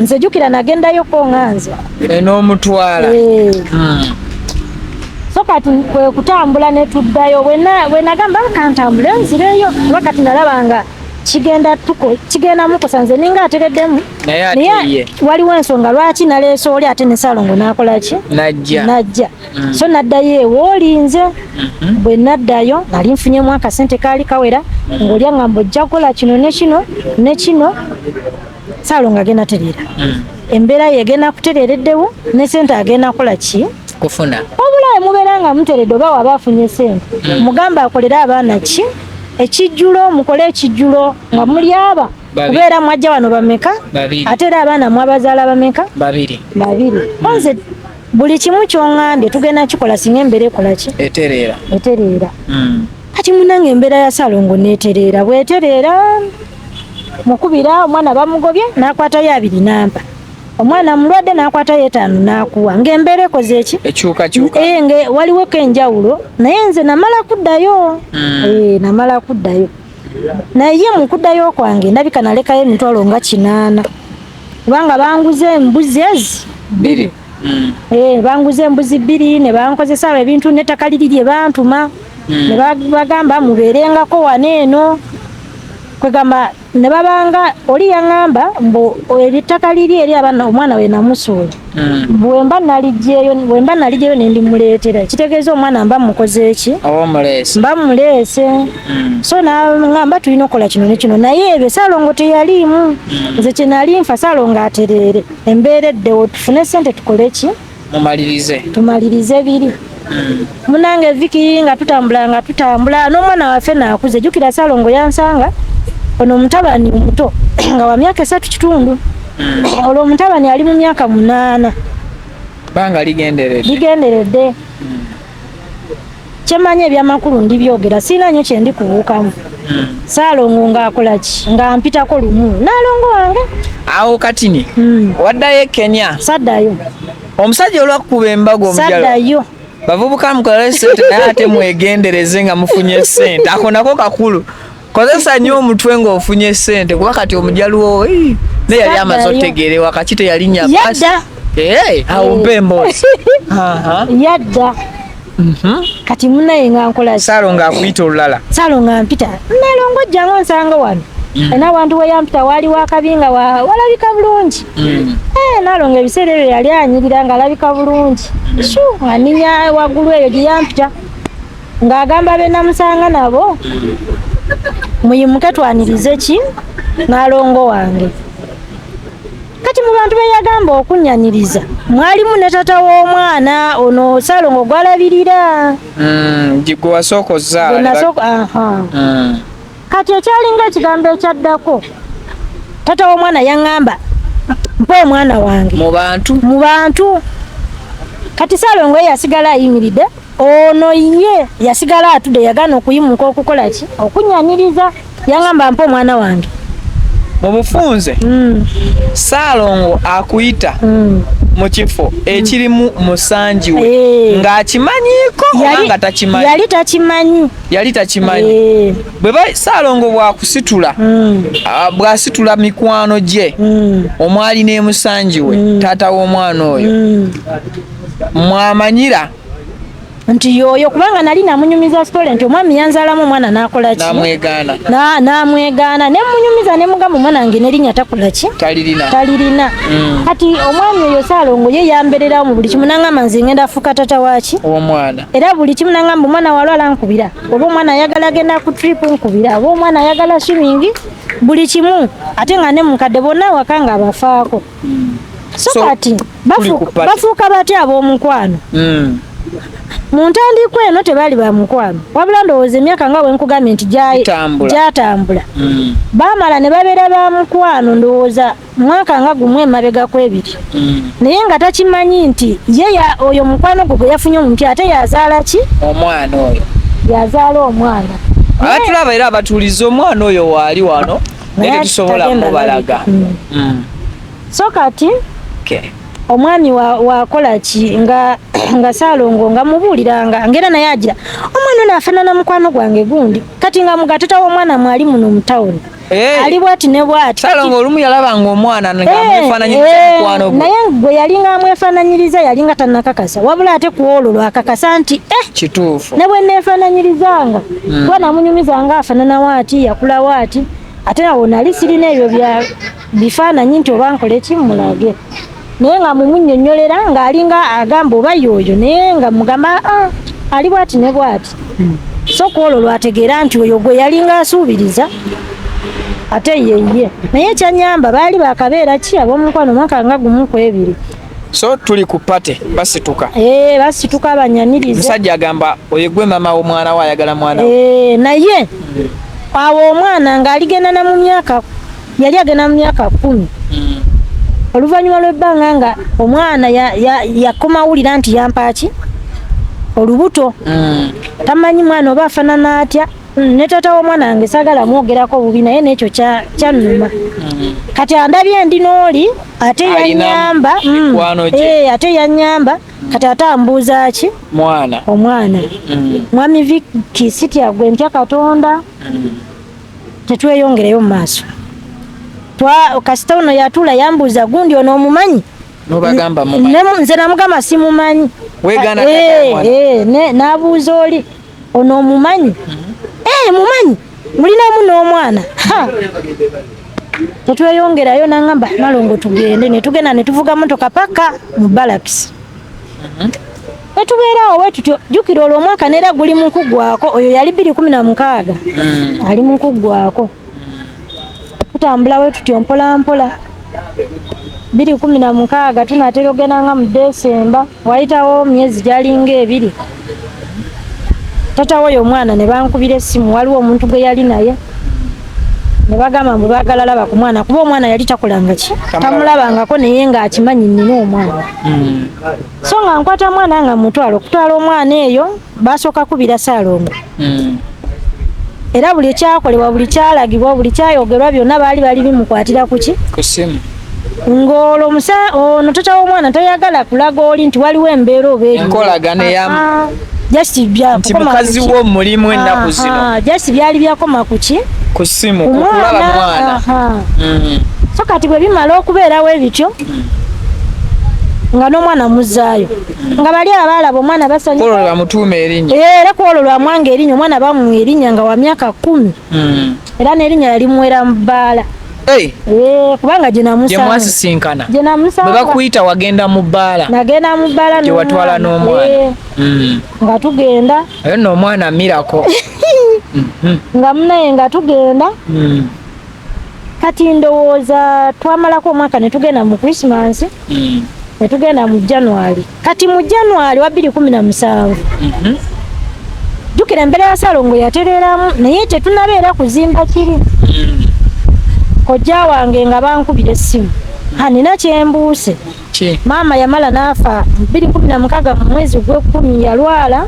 Nze jjukira nagendayoko nga nze N'omutwala. So kati kwe kutambula ne tuddayo. Bwe nagamba kantambule nzireyo, oba kati nalaba nga kigenda tuko kigenda mukosa, nze ninga atereddemu. Naye ate ye waliwo ensonga lwaki naleese oli, ate ne Saalongo n'akola ki? Najja. Najja. So naddayo ewoolinze. Bwe naddayo nali nfunyemu akasente kaali kawera, ng'oli aŋŋamba ojja kukola kino ne kino ne kino. Saalongo agenda tereera, embeera ye egenda kutereereddewo ne sente agenda kukola ki? Kufuna. Wabula mubeera nga muteredde oba waba afunye sente, mugamba akolere abaana ki? Ekijjulo. Mukole ekijjulo nga muli aba Babiri. Kubeera mwajja wano bameka? Babiri. Ate era abaana mwabazaala bameka? Babiri. Babiri. Nze buli kimu ky'oŋŋambye tugenda kikola singa embeera ekola ki? Etereera. Etereera. Kati munange embeera ya Saalongo neetereera. Bwetereera mukubira omwana bamugobye, n'akwatayo 20 nampa. Omwana mulwadde, n'akwatayo 5 n'akuwa, ng'embeera ekoze eki? Ekyukakyuka. Nge waliwoko enjawulo, naye nze namala kuddayo. Namala kuddayo, naye mu kuddayo kwange ndabika nalekayo emitwalo nga 80, kubanga banguze embuzi ezi 2. Banguze embuzi 2 ne bankozesa ebintu n'ettaka liri lye bantuma ne bagamba mubeerengako wano eno, kwegamba ne babanga oli yaŋŋamba mbu ettaka liri eri abaana omwana we namusuula, bwemba naligyeyo, bwemba naligyeyo ne ndimuleetera, kitegeeza omwana mba mukoze eki? Oba omuleese. Mba muleese. So naŋŋamba tulina okukola kino ne kino, naye ebyo Saalongo teyaliimu. Nze kye nali nfa, Saalongo atereere, embeera eddewo, tufune sente, tukole ki? Mumalirize. Tumalirize biri. Munange Viki, nga tutambula nga tutambula n'omwana waffe naakuze. Jjukira Saalongo yansanga ono omutabani omuto nga wa myaka 3 kitundu, olwo omutabani ali mu myaka 8. Banga ligenderedde. Ligenderedde. Kyemanyi ebyamakulu ndibyogera, siina nnyo kyendi kubuukamu. Saalongo ng'akola ki? Nga mpitako lumu naalongo wange. Awo katini waddayo e Kenya? Saddayo. Omusajja olwakkuba embaga omujalo. Saddayo. Bavubuka, mukole sente, naye ate mwegendereze nga mufunye sente. Ako nako kakulu, kozesa nnyo omutwe ng'ofunye sente, kuba kati omujaluwo naye yali amaze Saddayo. otegeera wakati teyalinnya basi. Yadda. Awo mpa emboozi. Aha. Yadda. Kati munaye nga nkola ki? Saalo ng'akuyita olulala. Saalo nga mpita, nalongo jjangu onsanga wano. Era awantu we yampita waali wakabi nga walabika bulungi. Nalongo ebiseera ebyo yali anyirira ng'alabika bulungi. Shu aninya waggulu eyo gye yampita ng'agamba be namusanga nabo muyimuke twanirize ki? Nalongo wange. Kati mu bantu be yagamba okunnyaniriza mwalimu ne tata w'omwana ono Saalongo gw'alabirira. Gwe wasooka ozaala. Gwe nasooka, aha. Kati ekyalinga ekigambo ekyaddako, tata w'omwana yaŋŋamba mpa omwana wange. Mu bantu. Mu bantu. Kati Ssalongo ye yasigala ayimiridde, ono ye yasigala atudde, yagaana okuyimuka okukola ki, okunyaniriza. Yangamba mpa omwana wange. Mu bufunze Ssaalongo akuyita mu kifo ekirimu musangi we ng'akimanyiiko oba nga takimanyi? Yali takimanyi. Yali takimanyi. Bwe Ssaalongo bw'akusitula, bw'asitula mikwano gye omwali ne musangi we, taata w'omwana oyo, mwamanyira nti yoyo, kubanga nali namunyumiza story nti omwami yanzaalamu omwana n'akola ki, n'amwegaana, ne munyumiza ne mugamba omwana wange n'erinnya takola ki, talirina. Kati omwami oyo Saalongo ye yambererawo mu buli kimu, nangamba nze ngenda afuuka tata waaki omwana, era buli kimu nangamba omwana walwala nkubira, oba omwana ayagala agenda ku trip nkubira, oba omwana ayagala swimming, buli kimu, ate nga ne mukadde bonna awaka nga abafaako. So kati bafuuka batya ab'omukwano? Mu ntandikwa eno tebaali ba mukwano, wabula ndowooza emyaka nga bwe nkugambye nti gyatambula, baamala ne babeera ba mukwano, ndowooza mwaka nga gumu emabega ku ebiri, naye nga takimanyi nti ye oyo mukwano gwe gwe yafunye omupya ate yazaala ki, omwana oyo yazaala omwana. Abatulaba era abatuuliza omwana oyo waali wano, naye tetusobola mubalaga. So kati omwami wakola ki, nga Saalongo nga mubuuliranga ngera naye agira omwana ono afaanana mukwano gwange gundi, kati nga mugatata w'omwana mwali muno mu tawuni, ali bwati ne bwati. Saalongo olumu yalabanga omwana ng'amwefaananyiriza mukwano gwe. Naye gwe yalinga amwefaananyiriza yalinga tannakakasa, wabula ate ku olwo lwakakasa nti kituufu, ne bwe neefaananyirizanga, kuba namunyumizanga afaanana waati, yakula waati, ate awo nali sirina ebyo bya bifaananyi nti oba nkole ki mulage, naye nga mumunnyonnyolera ng'alinga agamba oba yooyo, naye nga mugamba ali bwati ne bwati. So ku olwo lwategeera nti oyo gwe yalinga asuubiriza ate yeye. Naye ekyanyamba baali bakabeera ki ab'omukwano mwaka nga gumu ku ebiri. So tuli ku party, basituka. Basituka banyanirize. Musajja agamba oyo gwe mama w'omwana we, ayagala mwana we. Naye awo omwana ng'aligenda na mu myaka, yali agenda mu myaka 10. Oluvannyuma lw'ebbanga nga omwana yakomawulira nti yampa ki olubuto, tamanyi mwana oba afaanana atya. Ne taata w'omwana wange saagala mwogerako bubi, naye n'ekyo kyannuma. Kati andabye ndi n'oli ate yanyamba, ate yanyamba, kati ate ambuuza ki mwana, omwana. Mwami Vicky sitya gwe ntya Katonda, tetweyongereyo mu maaso. Kasita ono yatuula yambuuza gundi ono omumanyi? Nobagamba mumanyi. Nze namugamba simumanyi. Weegaana N'abuuza oli ono omumanyi? Mumanyi, mulinamu n'omwana. Tetweyongerayo, nangamba Nalongo tugende, ne tugenda ne tuvuga motoka paka mu balakisi. Netubeerawo we tutyo, jjukira olwo omwaka neera guli mu kuggwako, oyo yali 2016, ali mu kuggwako. Tutambula we tutyo mpola mpola, 2016 tunaatera ogenda nga mu Desemba, wayitawo myezi gyalinga ebiri, taata woyo omwana ne bankubira essimu, waliwo omuntu gwe yali naye ne bagamba mbu baagala laba ku mwana, kuba omwana yali takolanga ki, tamulabangako, naye ng'akimanyi nnina omwana. So nga nkwata mwana nga mutwala, okutwala omwana eyo basooka kubira Saalongo, era buli ekyakolebwa, buli kyalagibwa, buli kyayogerwa, byonna baali bali bimukwatira ku ki, ku ssimu. Ng'olwo ono tata w'omwana tayagala kulaga oli nti waliwo embeera oba eriwo. Enkolagano Just bya nti mukazi wo mulimu ennaku zino. Just byali byakoma ku ki, ku ssimu, ku kulaba mwana. So kati bwe bimala okubeerawo ebityo, nga n'omwana muzaayo, nga bali abaalaba omwana basanyuka. Olwo lwamutuuma erinnya. Era ku olwo lwamwanga erinnya, omwana bamuwa erinnya nga wa myaka 10, era n'erinnya yalimuwera mu bbaala. Kubanga gye namusanga, gye mwasisinkana, gye namusanga, bwe bakuyita wagenda mu bbaala. Nagenda mu bbaala. Gye watwala n'omwana. Nga tugenda. Ayo nno omwana mirako. Nga munaye nga tugenda. Kati ndowooza twamalako omwaka ne tugenda mu Christmas, ne tugenda mu January. Kati mu January wa 2017, jjukira embeera ya Ssalongo yatereeramu, naye tetunabeera kuzimba kiri. Kojja wange nga bankubira essimu, nina kyembuuse. Maama yamala n'afa 2016 mu mwezi gw'ekkumi yalwala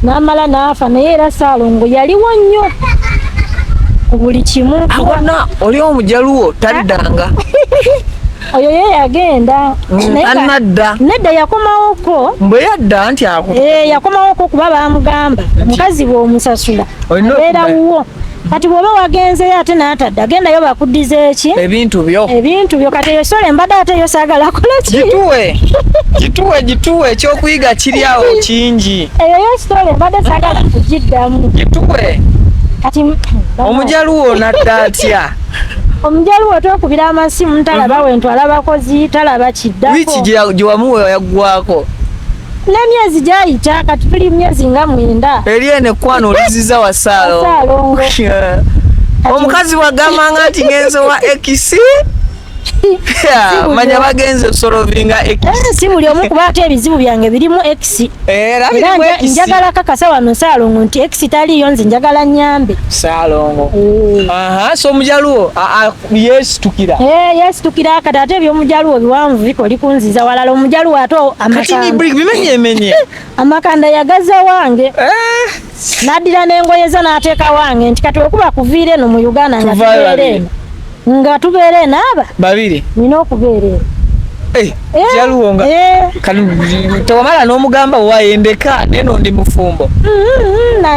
n'amala n'afa, naye era Ssaalongo yaliwo nnyo ku buli kimu. Awona oli omujaluwo taddanga. Oyo ye yagenda Anadda. Nedda, yakomawoko. Mbwe yadda nti ako. Eh, yakomawoko kuba baamugamba omukazi bw'omusasula abeera wuwo. Kati bw'oba wagenzeyo ate n'atadda, gendayo bakuddiza eki? Ebintu byo. Ebintu byo. Kati eyo sole mbadde ate yo saagala kola ki? Gituwe. Gituwe, gituwe, ekyokuyiga kiri awo kingi. Eyo yo sole mbadde saagala kugiddamu. Gituwe. Kati omujaluwo nadda atya? Omujaluwo twekubira amasimu, talaba wentwala bakozi, talaba kiddako. Wiiki gye wamuwa yaggwako. N'emyezi gyayita, kati tuli myezi nga 9. Eri eno ekkwana oliziza wa Ssaalongo. Omukazi bw'agambanga nti ngenze wa ex, manya bagenze osolovinga ex. Si buli omu, kuba ate ebizibu byange birimu ex. Era njagala kakasa wano Ssaalongo nti ex taliiyo, nze njagala nyambe. Ssaalongo. Aha, so omujaluwo yeesitukira. Yeesitukira. Kati ate ebyomujaluwo biwanvu bikoli kunziza walala. Omujaluwo ate bimenyemenye. Amakanda yagaza wange. N'addira n'engoye ze n'ateeka wange nti kati okuba kuviira eno mu Uganda nga tubeera eno. Nga tubeera eno aba babiri. Nina okubeera eno. Jaluwo nga tewamala n'omugamba wayendeka neno ndi mufumbo.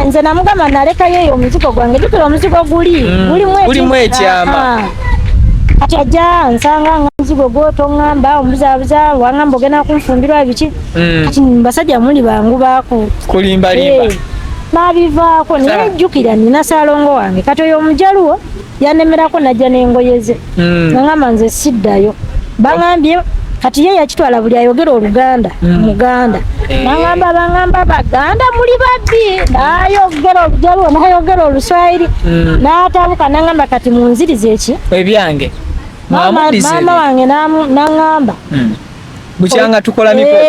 Nze namugamba nalekayo eyo omuzigo gwange, jjukira omuzigo guli gulimu ekyama. Kati ajja nsanga nga omuzigo gwo toŋŋamba, omubuzaabuza, waŋŋamba ogenda kunfumbirwa biki. Kati basajja muli bangu baku kulimbalimba. N'abivaako naye jjukira nina Ssaalongo wange. Kati oyo omujaluwo yanemerako najja n'engoye ze. Naŋŋamba nze siddayo. Baŋŋambye kati ye yakitwala buli ayogera Oluganda Muganda. Naŋŋamba baŋŋamba Baganda muli babbi. N'ayogera Olujaluwo, n'ayogera Oluswayiri, n'atabuka naŋŋamba kati munzirize eki? Ebyange. Maama wange naŋŋamba. Bukyanga tukola mikolo.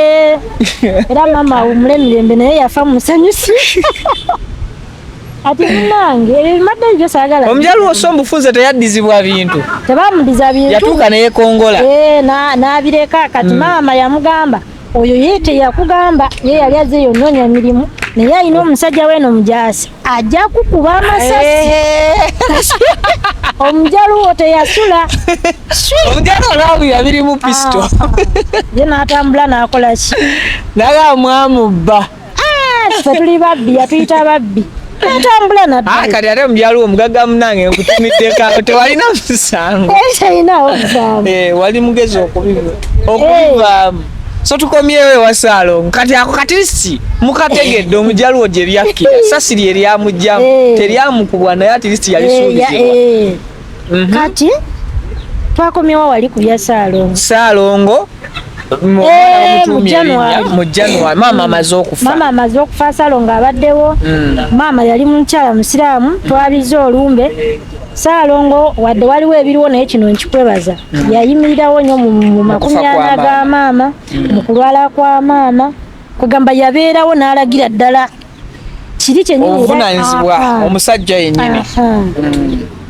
Era maama awummule emirembe naye yafa musanyusi. Ati munnange ebyo bimadde ebyo saagala. Omujaluwo so mbufunze teyaddizibwa bintu. Tebamudiza bintu. Yatuuka ne yeekongola. N'abireka. Kati maama yamugamba oyo ye teyakugamba, ye yali azze yonoonya mirimu, naye alina omusajja we eno mujaasi ajja kukuba amasasi. Omujaluwo teyasula. Omujaluwo n'awulira birimu pisito. Ye n'atambula n'akola ki? Naga mwamubba. Ffe tuli babbi, yatuyita babbi. Atambula nadda. Kati ate omujaluwo omugagga munnange nkutumiddeko tewalina musango. Talinawo musango. Wali mugezi okubivaamu. So tukomyewo ewa Ssaalongo. Kati ako kati si mukategedde omujaluwo gye byakkira. Sasi lye lyamugyamu teryamukubwa naye at least yalisuubizibwa. Kati twakomyewo wali ku bya Ssaalongo. Ssaalongo mu January maama amaze okufa. Maama amaze okufa, Ssaalongo abaddewo. Maama yali mukyala musiraamu, twabize olumbe. Ssaalongo wadde waliwo ebiriwo naye kino nkikwebaza. Yayimirirawo nnyo mu 40 ga maama, mu kulwala kwa maama. Kugamba yabeerawo n'alagira ddala kiri kyennyini. Obuvunaanyizibwa omusajja yennyini.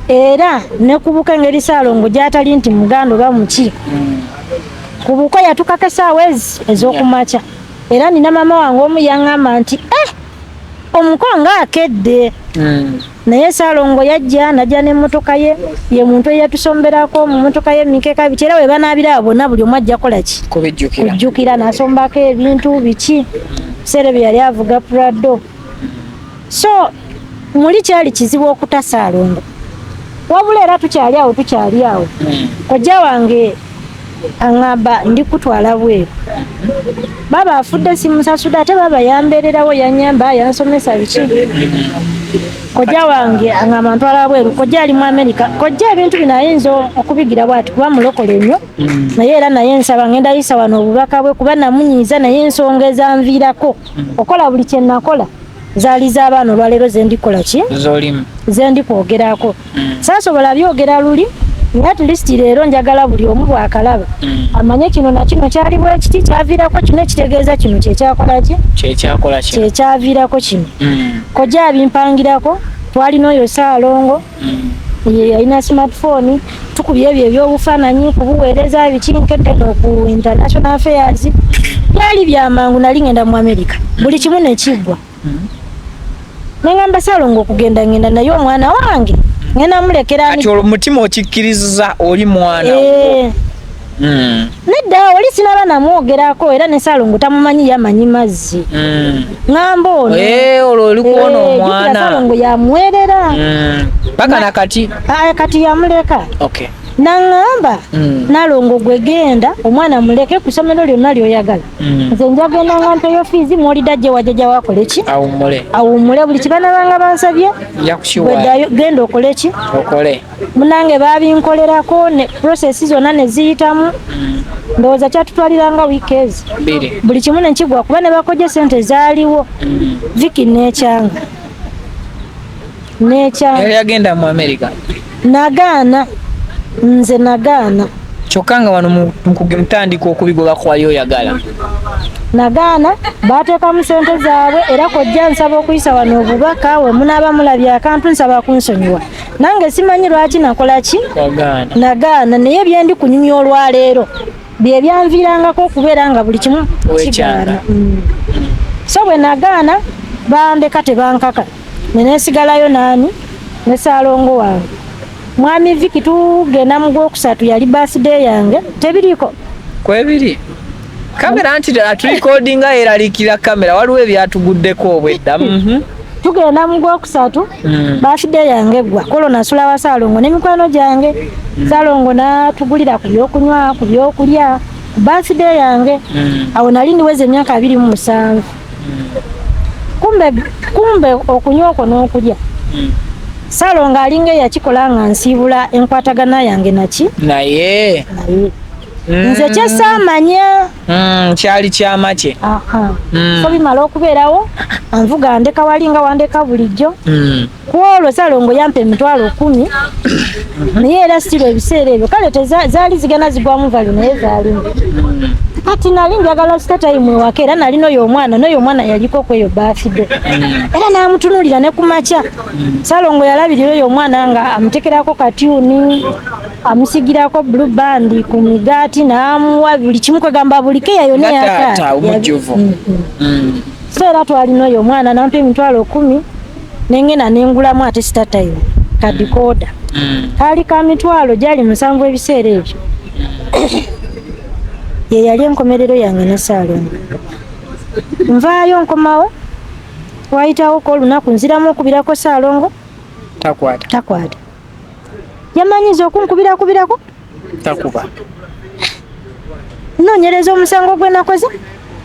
Era ne ku buko engeri Ssaalongo gy'atali nti muganda oba muki. Ku buko yatukako essaawa ezi ez'okumakya. Era nina maama wange omu yaŋŋamba nti omuko ng'akedde. Naye Ssaalongo yajja najja n'emmotoka ye, ye muntu eyatusomberako mu mmotoka ye emikeeka biki, era we banaabira bonna buli omu ajja kukola ki? Kujjukira n'asombako ebintu biki. Biseera ebyo yali avuga Prado. So muli kyali kizibu okuta Ssaalongo. Wabula era tukyali awo tukyali awo. Kojja wange aŋŋamba ndi kutwala bweru. Baaba afudde simusasudde ate baaba yambeererawo yannyamba yansomesa biki. Kojja wange aŋŋamba ntwala bweru. Kojja ali mu Amerika. Kojja ebintu bino ayinza okubigira bw'ati kuba mulokole nnyo. Naye era naye nsaba ngenda yisa wano obubaka bwe kuba namunyiiza naye ensonga ezanviirako okola buli kye nakola zaali z'abaana olwaleero ze ndikola ki? Ze ndikwogerako. Saasobola byogera luli naye at least leero njagala buli omu bw'akalaba amanye kino na kino kyali bwe kiti kyaviirako kino ekitegeeza kino kyekyakola ki? Kyekyaviirako kino. Kojja abimpangirako twalina oyo Ssaalongo. Ye yalina smartphone, tukubye ebyo ebyobufaananyi kubuweereza biki nkedde no ku international affairs. Byali byamangu, nali ngenda mu America, buli kimu nekiggwa. Nengamba Salongo okugenda ngenda naye omwana wange ngenda mulekera. Kati olwo mutima okikkiriza oli mwana wo? Eh. Nedda, oli sinaba namwogerako, era ne Salongo tamumanyi, yamanyi mazzi. Ŋŋamba ono. Eh, olwo oli kuwona Eh, jjukira omwana. Salongo yamuwerera. Paka nakati. Ah, kati yamuleka. Okay. Naŋŋamba, Nalongo gwe genda omwana muleke ku ssomero lyonna ly'oyagala, nze njagenda nga mpeyo fiizi, mwolidda gye wajjajja wakole ki, Awummule. Awummule. Buli kibanabanga bansabye, Nja kukiwa. gweddayo genda okole ki, Okole. Munange babinkolerako ne process zonna ne ziyitamu. Ndowooza kyatutwaliranga wiiki ezi 2. Buli kimu nekigwa, kuba ne bakojja sente zaaliwo. Viki nekyanga nekyanga. Yali agenda mu America. Nagaana, nze nagaana. Kyokka nga wano mutandika okubigoba kwali oyagala. Nagaana, bateekamu sente zaabwe. Era kojja nsaba okuyisa wano obubaka, we munaaba mulabye akantu nsaba kunsonyiwa, nange simanyi lwaki nakola ki. Wagaana. Nagaana, naye byendi kunyumya olwaleero bye byanviirangako okubeera nga buli kimu Wekyanga. kigaana. So bwe nagaana bandeka, tebankaka, nenesigalayo naani ne Saalongo wange mwami Viki. Tugenda mu gwokusatu, yali birthday yange, tebiriiko. Kwebiri kamera nti atulikodinga yeraliikirira kamera, waliwo ebyatuguddeko obwedda. Tugenda mu gwokusatu, birthday yange eggwa kolo, nasula wa Saalongo n'emikwano gyange. Saalongo n'atugulira ku byokunywa, ku byokulya ku birthday yange. Awo nali ndiweza emyaka 27. Kumbe okunywa okwo n'okulya, Saalongo alinga eyakikola nga nsiibula enkwatagana yange naki. Naye. Naye nze kyesaamanya. Kyali kyama kye. Aha. So bimala okubeerawo, anvuga ndeka wali nga wandeka bulijjo. Ku olwo Saalongo yampa 100,000, naye era sirwa ebiseera ebyo kale zaali zigenda zigwamu value, naye zaalimu. Kati nali njagala StarTimes ewaka, era nali noyo omwana, noyo omwana yaliko kweyo birthday, era n'amutunuulira ne ku makya. Saalongo yalabirira oyo omwana nga amutekerako katyuni, amusigirako Blue Band ku migaati, n'amuwa buli kimu, kwegamba buli keya yonna. Nga taata Yaka omujjuvu. So era twalina oyo omwana, nampa 100,000, nengenda nengulamu ate StarTimes ka decoder. Kaali ka 7,000 gyali ebiseera ebyo. Ye yali enkomerero yange ne Saalongo. Nvaayo nkomawo, wayitawoko olunaku, nziramu okubirako Saalongo. Takwata. Takwata. Yamanyiza okunkubirakubirako. Takuba. Nnoonyereza omusango gwe nakoze.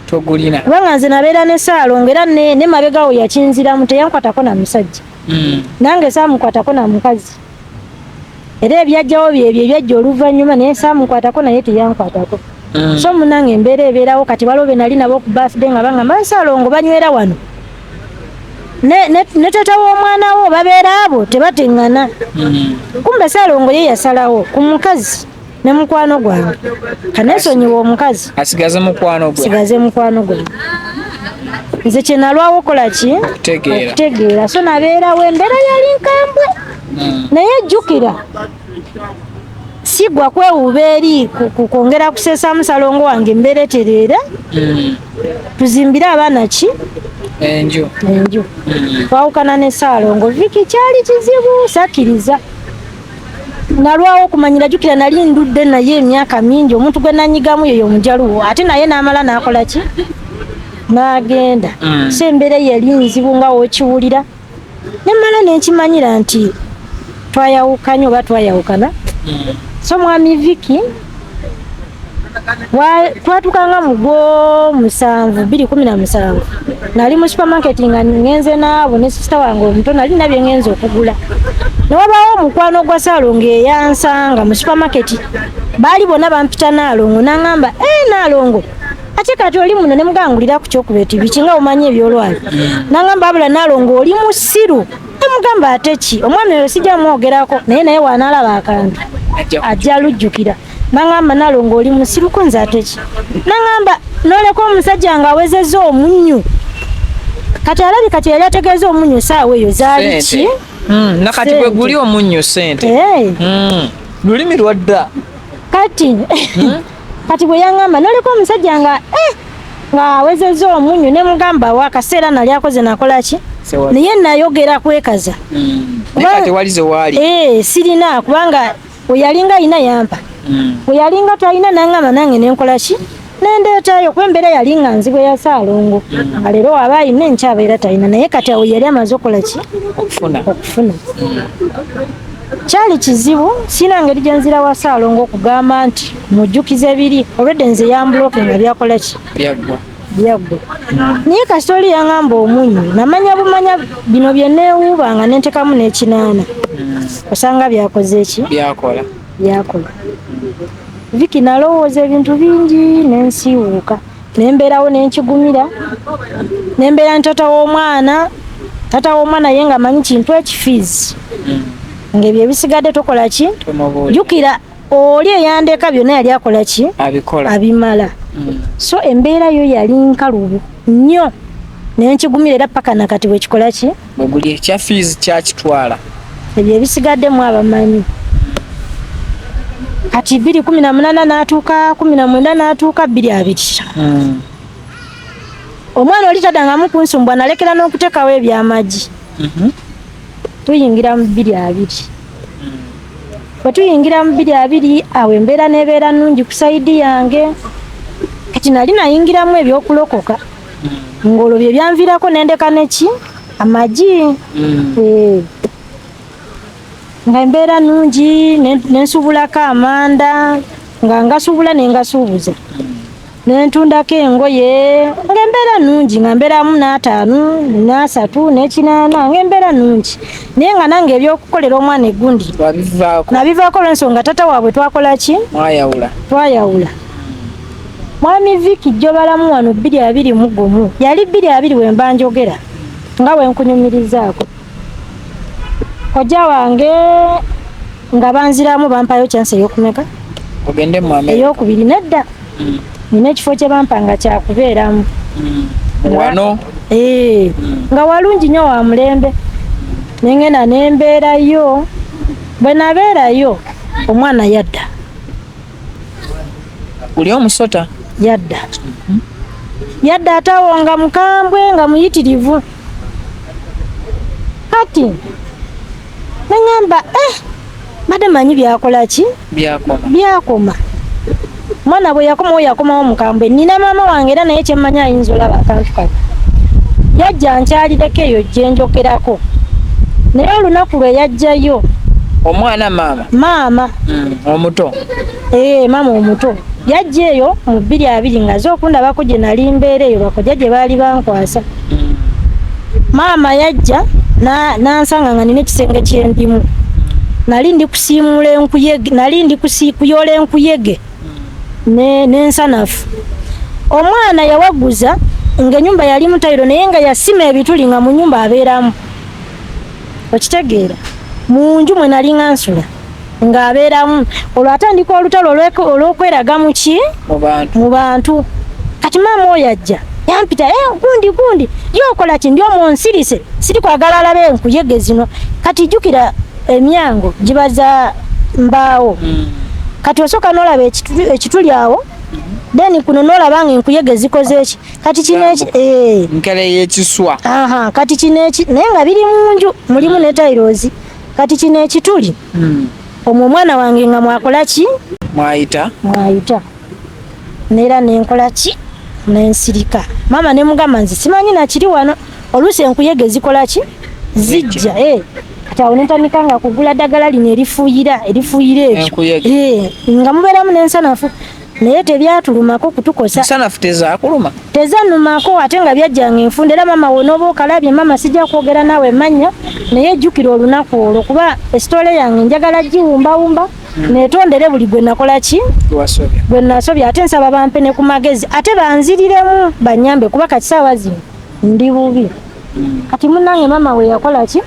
Togulina. Kubanga nze nabeera ne Saalongo, era ne mabegawo yakinziramu, teyankwatako na musajja. Nange saamukwatako na mukazi, era ebyajjawo byebyo ebyajja oluvannyuma, naye saamukwatako, naye teyankwatako. So munange embeera ebeerawo. Kati waliwo be nali nabo ku birthday nga bangamba Saalongo banywera wano ne taata w'omwana wo, babeera abo tebateŋŋana. Kumbe Saalongo ye yasalawo ku mukazi ne mukwano gwange, kanesonyiwa omukazi. Asigaze mukwano gwe. Sigaze mukwano gwange. Nze kye nalwawo okola ki? Kutegeera. Okutegeera. So nabeerawo, embeera yali nkambwe, naye jjukira sigwa kwewuuba eri kwongera kuseesaamu Salongo wange, embeera etereera, tuzimbire abaana ki? Enju. Enju. Twawukana ne Saalongo Viki, kyali kizibu, sakkiriza, nalwawo okumanyira. Jjukira nali ndudde naye emyaka mingi, omuntu gwe nanyigamu yoyo omujaluwo, ate naye n'amala n'akola ki, n'agenda. So embeera eyo eri nzibu nga wokiwulira, nemala nenkimanyira nti twayawukanye oba twayawukana. So mwami Viki twatukanga mu gwo musanvu 2017, nali mu supermarket nga ngenze naabo ne sister wange omuto, nali nabye ngenze okugula, ne wabaawo omukwano gwa Saalongo eyansanga mu supermarket. Baali bonna bampita Naalongo, naŋŋamba, "Eh, Naalongo, ate kati oli muno?" Ne mugangulira ku kyokubeti biki nga omanyi ebyolwali. Naŋŋamba, "Abula Naalongo, oli musiru." Nemugamba, "Ate ki?" Omwami oyo sijja mwogerako naye, naye wanaalaba akantu ajja lujjukira. Naŋŋamba, "Nalongo, oli musiruko." Nze, "Ate ki?" Naŋŋamba, "Noleka omusajja ng'awezezza omunnyu." Kati alabika kye yali ategeeza omunnyu saawa eyo zaali ki? Sente. Nakati bwe guli omunnyo sente. Lulimi lwadda. Kati kati bwe yaŋŋamba noleka omusajja nga nga awezezza omunnyo ne mugamba wa akaseera nali akoze nakola ki naye nayogera kwekaza. Sirina kubanga bwe yalinga alina yampa. Bwe yalinga talina naŋŋamba nange nenkola ki nendeetayo kuba embeera yali nga nzibu eya Ssaalongo. Nga leero waba alina enkya abeera talina naye kati awo yali amaze okukola ki okufuna. Kyali kizibu sirina ngeri gye nzira wa Ssaalongo okugamba nti mujjukize biri olwedde nze yambuloke nga byakola ki byaggwa. Naye kasita oli yaŋŋamba omunnyo namanya bumanya bino bye neewuuba nga nentekamu n'ekinaana osanga byakoze ki byakola. Viki nalowooza ebintu bingi nensiiwuuka nembeerawo nenkigumira nembeera ne taata w'omwana taata w'omwana ye nga manyi kintu ekifiizi ng'ebyo ebisigadde tokola ki jjukira oli eyandeka byonna yali akola ki abimala. So embeera yo yali nkalubu nnyo nenkigumira era paka nakati bwekikola ki bweguli ekya fees kyakitwala ebyo ebisigadde mu abamanyi. Kati 2018 n'atuuka 19 n'atuuka 2020. Omwana oli taddangamu kunsumbwa nalekera n'okuteekawo ebyamagi. Tuyingira mu 2020. Bwe tuyingira mu 2020 awo embeera n'ebeera nnungi ku sayidi yange. Kati nali nayingiramu ebyokulokoka. Ng'olwo bye byanviirako nendeka neki amagi. Nga embeera nnungi nensuubulako amanda nga ngasuubula ne ngasuubuza. Nentundako engoye ng'embeera nnungi nga mbeeramu n'ataano n'asatu n'ekinaana ng'embeera nnungi naye nga nange ebyokukolera omwana eggundi nabivaako olw'ensonga taata waabwe twakola ki twayawula. Mwami Viki Jjobalamu wano 2021 yali 2020 we mba njogera nga we nkunyumirizaako. Kojja wange nga banziramu bampayo chance ey'okumeka ogende mu Amerika ey'okubiri nedda. Nina ekifo kye bampa nga kyakubeeramu wano nga walungi nnyo wa mulembe nengenda nembeerayo bwe nabeerayo omwana yadda guli omusota yadda yadda atawo nga mukambwe nga muyitirivu. Kati nengamba mbadde manyi byakola ki byakoma. Mwana bwe yakomawo yakomawo mukambwe. Nina maama wange era naye kyemmanyi ayinza olaba akantu kano. Yajja nkyalireko eyo gye njogerako naye olunaku lwe yajjayo omwana maama maama omuto maama omuto yajja eyo mu 2020 nga zo okundabako gye nali mbeera eyo bakojja gye baali bankwasa. Maama yajja n'ansanga nga nina ekisenge kyendimu. Nali ndi kusiimula enkuyege, nali ndi kuyola enkuyege n'ensanafu. Omwana yawaguza ng'ennyumba yali mutayiro naye nga yasima ebituli nga mu nnyumba abeeramu. Okitegeera? Mu nju mwe nali nga nsula ng'abeeramu. Olwo atandika olutalo olw'okweraga mu ki? Mu bantu. Kati maama oyo ajja yampita gundi gundi yokola ki ndi omwo nsirise siri kwagala alabe enkuyege zino. Kati jjukira emyango giba za mbaawo. Kati osooka n'olaba ekituli awo then kuno n'olaba nga enkuyege zikoze eki. Kati kino eki nkere y'ekiswa. Kati kino eki naye nga biri mu nju mulimu ne tayirozi. Kati kino ekituli omwo omwana wange nga mwakola ki mwayita mwayita neera nenkola ki nensirika. Maama ne mugamba nze simanyi nakiri wano oluusi enkuyege zikola ki zijja. Kati awo nentandika nga kugula ddagala lino erifuuyira ebyo nga mubeeramu n'ensanafu naye tebyatulumako kutukosa. Ensanafu tezaakuluma? Tezannumako ate nga byajjanga enfunda. Era maama wonooba okalabye maama sijja kwogera naawe mannya naye jjukira olunaku olwo kuba esitole yange njagala giwumbawumba netondere buli gwe nakola ki gwe nasobya ate nsaba bampe ne ku magezi ate banziriremu banyambe kuba kati saawa zino ndi bubi. Kati munnange maama we yakola ki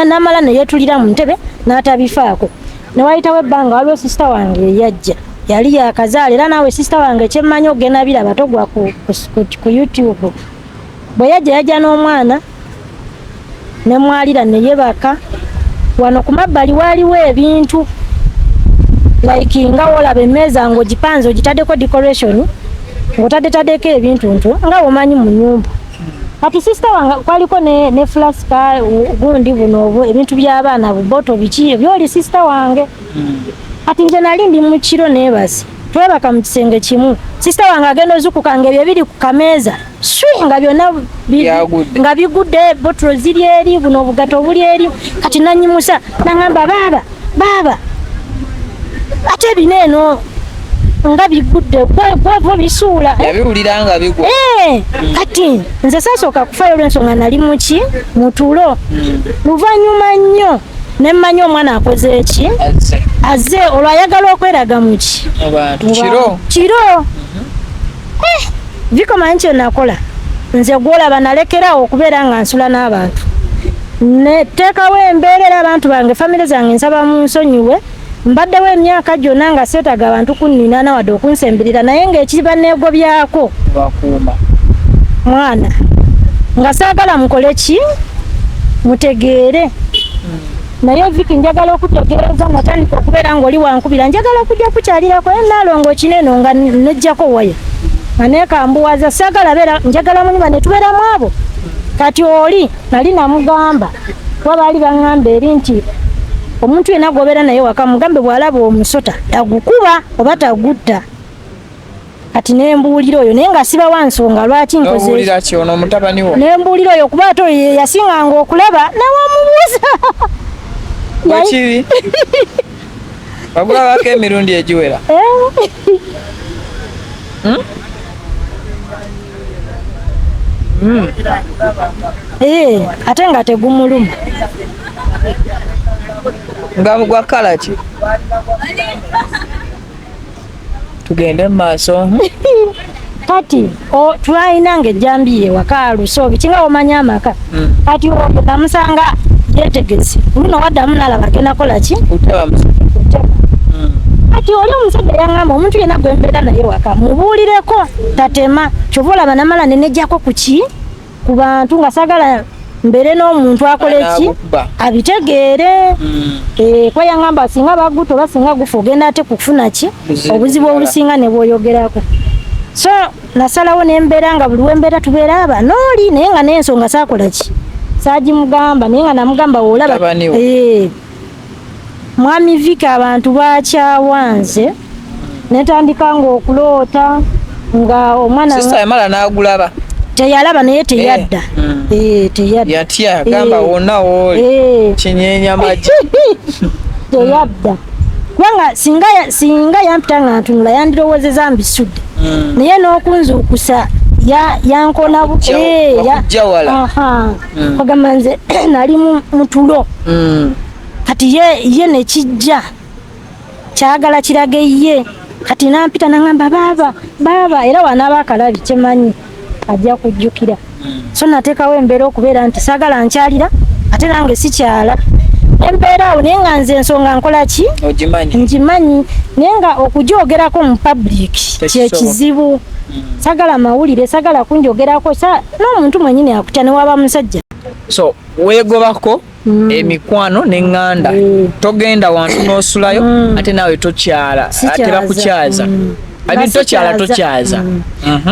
namala neyeetulira mu ntebe n'atabifaako. Ne wayitawo ebbanga waliwo sisita wange eyajja yali yakazaala era naawe sisita wange kyemmanyi ogenda biraba togwa ku YouTube. Bwe yajja yajja n'omwana Ne mwalira ne yebaka. Wano ku mabbali waaliwo ebintu like nga wolaba emmeeza ng'ogipanze ogitaddeko decoration ng'otaddetaddeko ebintu ntu nga womanyi mu nnyumba. Kati sisita wange kwaliko ne flaska gundi buno ebintu by'abaana buboto biki ebyoli sisita wange. Kati nze nali ndi mu kiro neebase, twebaka mu kisenge kimu. Sisita wange agenda ozukuka nga ebyo ebiri ku kameeza swi nga byonna nga bigudde, botolo ziri eri, buno obugato obuli eri. Kati nanyimusa nangamba baaba baaba ate bino eno nga bigudde gwe bisuula. Yabiwulira nga bigwa. Kati nze sasooka kufayo olw'ensonga nali muki mutulo. Luvannyuma nnyo ne mmanya omwana akoze eki, azze olwo ayagala okweraga muki kiro kiro. Bikomanyi kye nakola nze gwolaba nalekerawo okubeera nga nsula n'abantu, neteekawo embeera era abantu bange famire zange nsaba munsonyiwe. Mbaddewo emyaka gyonna nga seetaaga abantu kunninaana wadde okunsembirira, naye ng'ekiba neegobyako mwana nga saagala mukole ki mutegeere. Naye Viki njagala okutegeeza, natandika okubeera ng'oli wankubira njagala kujja kukyalirako naalongo kineno nga nejjako waya nga neekambuwaza, saagala beera njagala mu nyumba ne tubeeramu abo. Kati oli nali namugamba kuba baali baŋŋamba eri nti omuntu yenna gw'obeera naye waka mugambe bw'alaba omusota tagukuba oba tagutta. Kati nembuulira oyo naye nga sibawa nsonga lwaki nkoze nembuulira oyo kuba ate oyo ye yasinganga okulaba nawamubuuza bwekiri bagulabako emirundi egiwera. Ate nga tegumuluma. Nga gwa kala ki? Tugende mu maaso. Kati twalina nga ejjambiya ewaka luso biki nga omanya amaka. Kati oyo namusanga yeetegese luno waddamu nalaba agenda kola ki. Kati oli omusajja yaŋŋamba omuntu yenna gwe mbeera naye waka mubuulireko tatema, kyova olaba namala ne nejjako ku ki ku bantu nga saagala mbeere n'omuntu akole ki abitegeere. Kuba yaŋŋamba singa bagutta oba singa gufa ogenda ate kufuna ki obuzibu obusinga ne bw'oyogerako. So nasalawo ne mbeera nga buli wembeera tubeera aba n'oli naye nga n'ensonga saakola ki saagimugamba, naye nga namugamba woolaba Mwami Viki abantu bakyawa nze netandika nga okuloota nga omwana sister yamala n'agulaba teyalaba naye teyadda. Teyadda yatya gamba wonna wooli kinyeenya magi teyadda kubanga singa yampita nga ntunula yandirowoozeza mbisudde, naye n'okunzuukusa yankona kwagamba nze nali mutulo. Kati ye nekijja kyagala kirage ye. Kati nampita nangamba baaba baaba, era wanaaba akalabi kyemanyi ajja kujjukira. So nateekawo embeera okubeera nti saagala nkyalira ate nange sikyala embeera awo, naye nga nze ensonga nkola ki ngimanyi, naye nga okugyogerako mu public kyekizibu. Saagala mawulire, saagala kunjogerako n'omuntu mwennyini akutya newaba musajja. So weegobako emikwano n'eŋŋanda, togenda wantu n'osulayo, ate naawe tokyala ate bakukyaza. Tokyala tokyaza.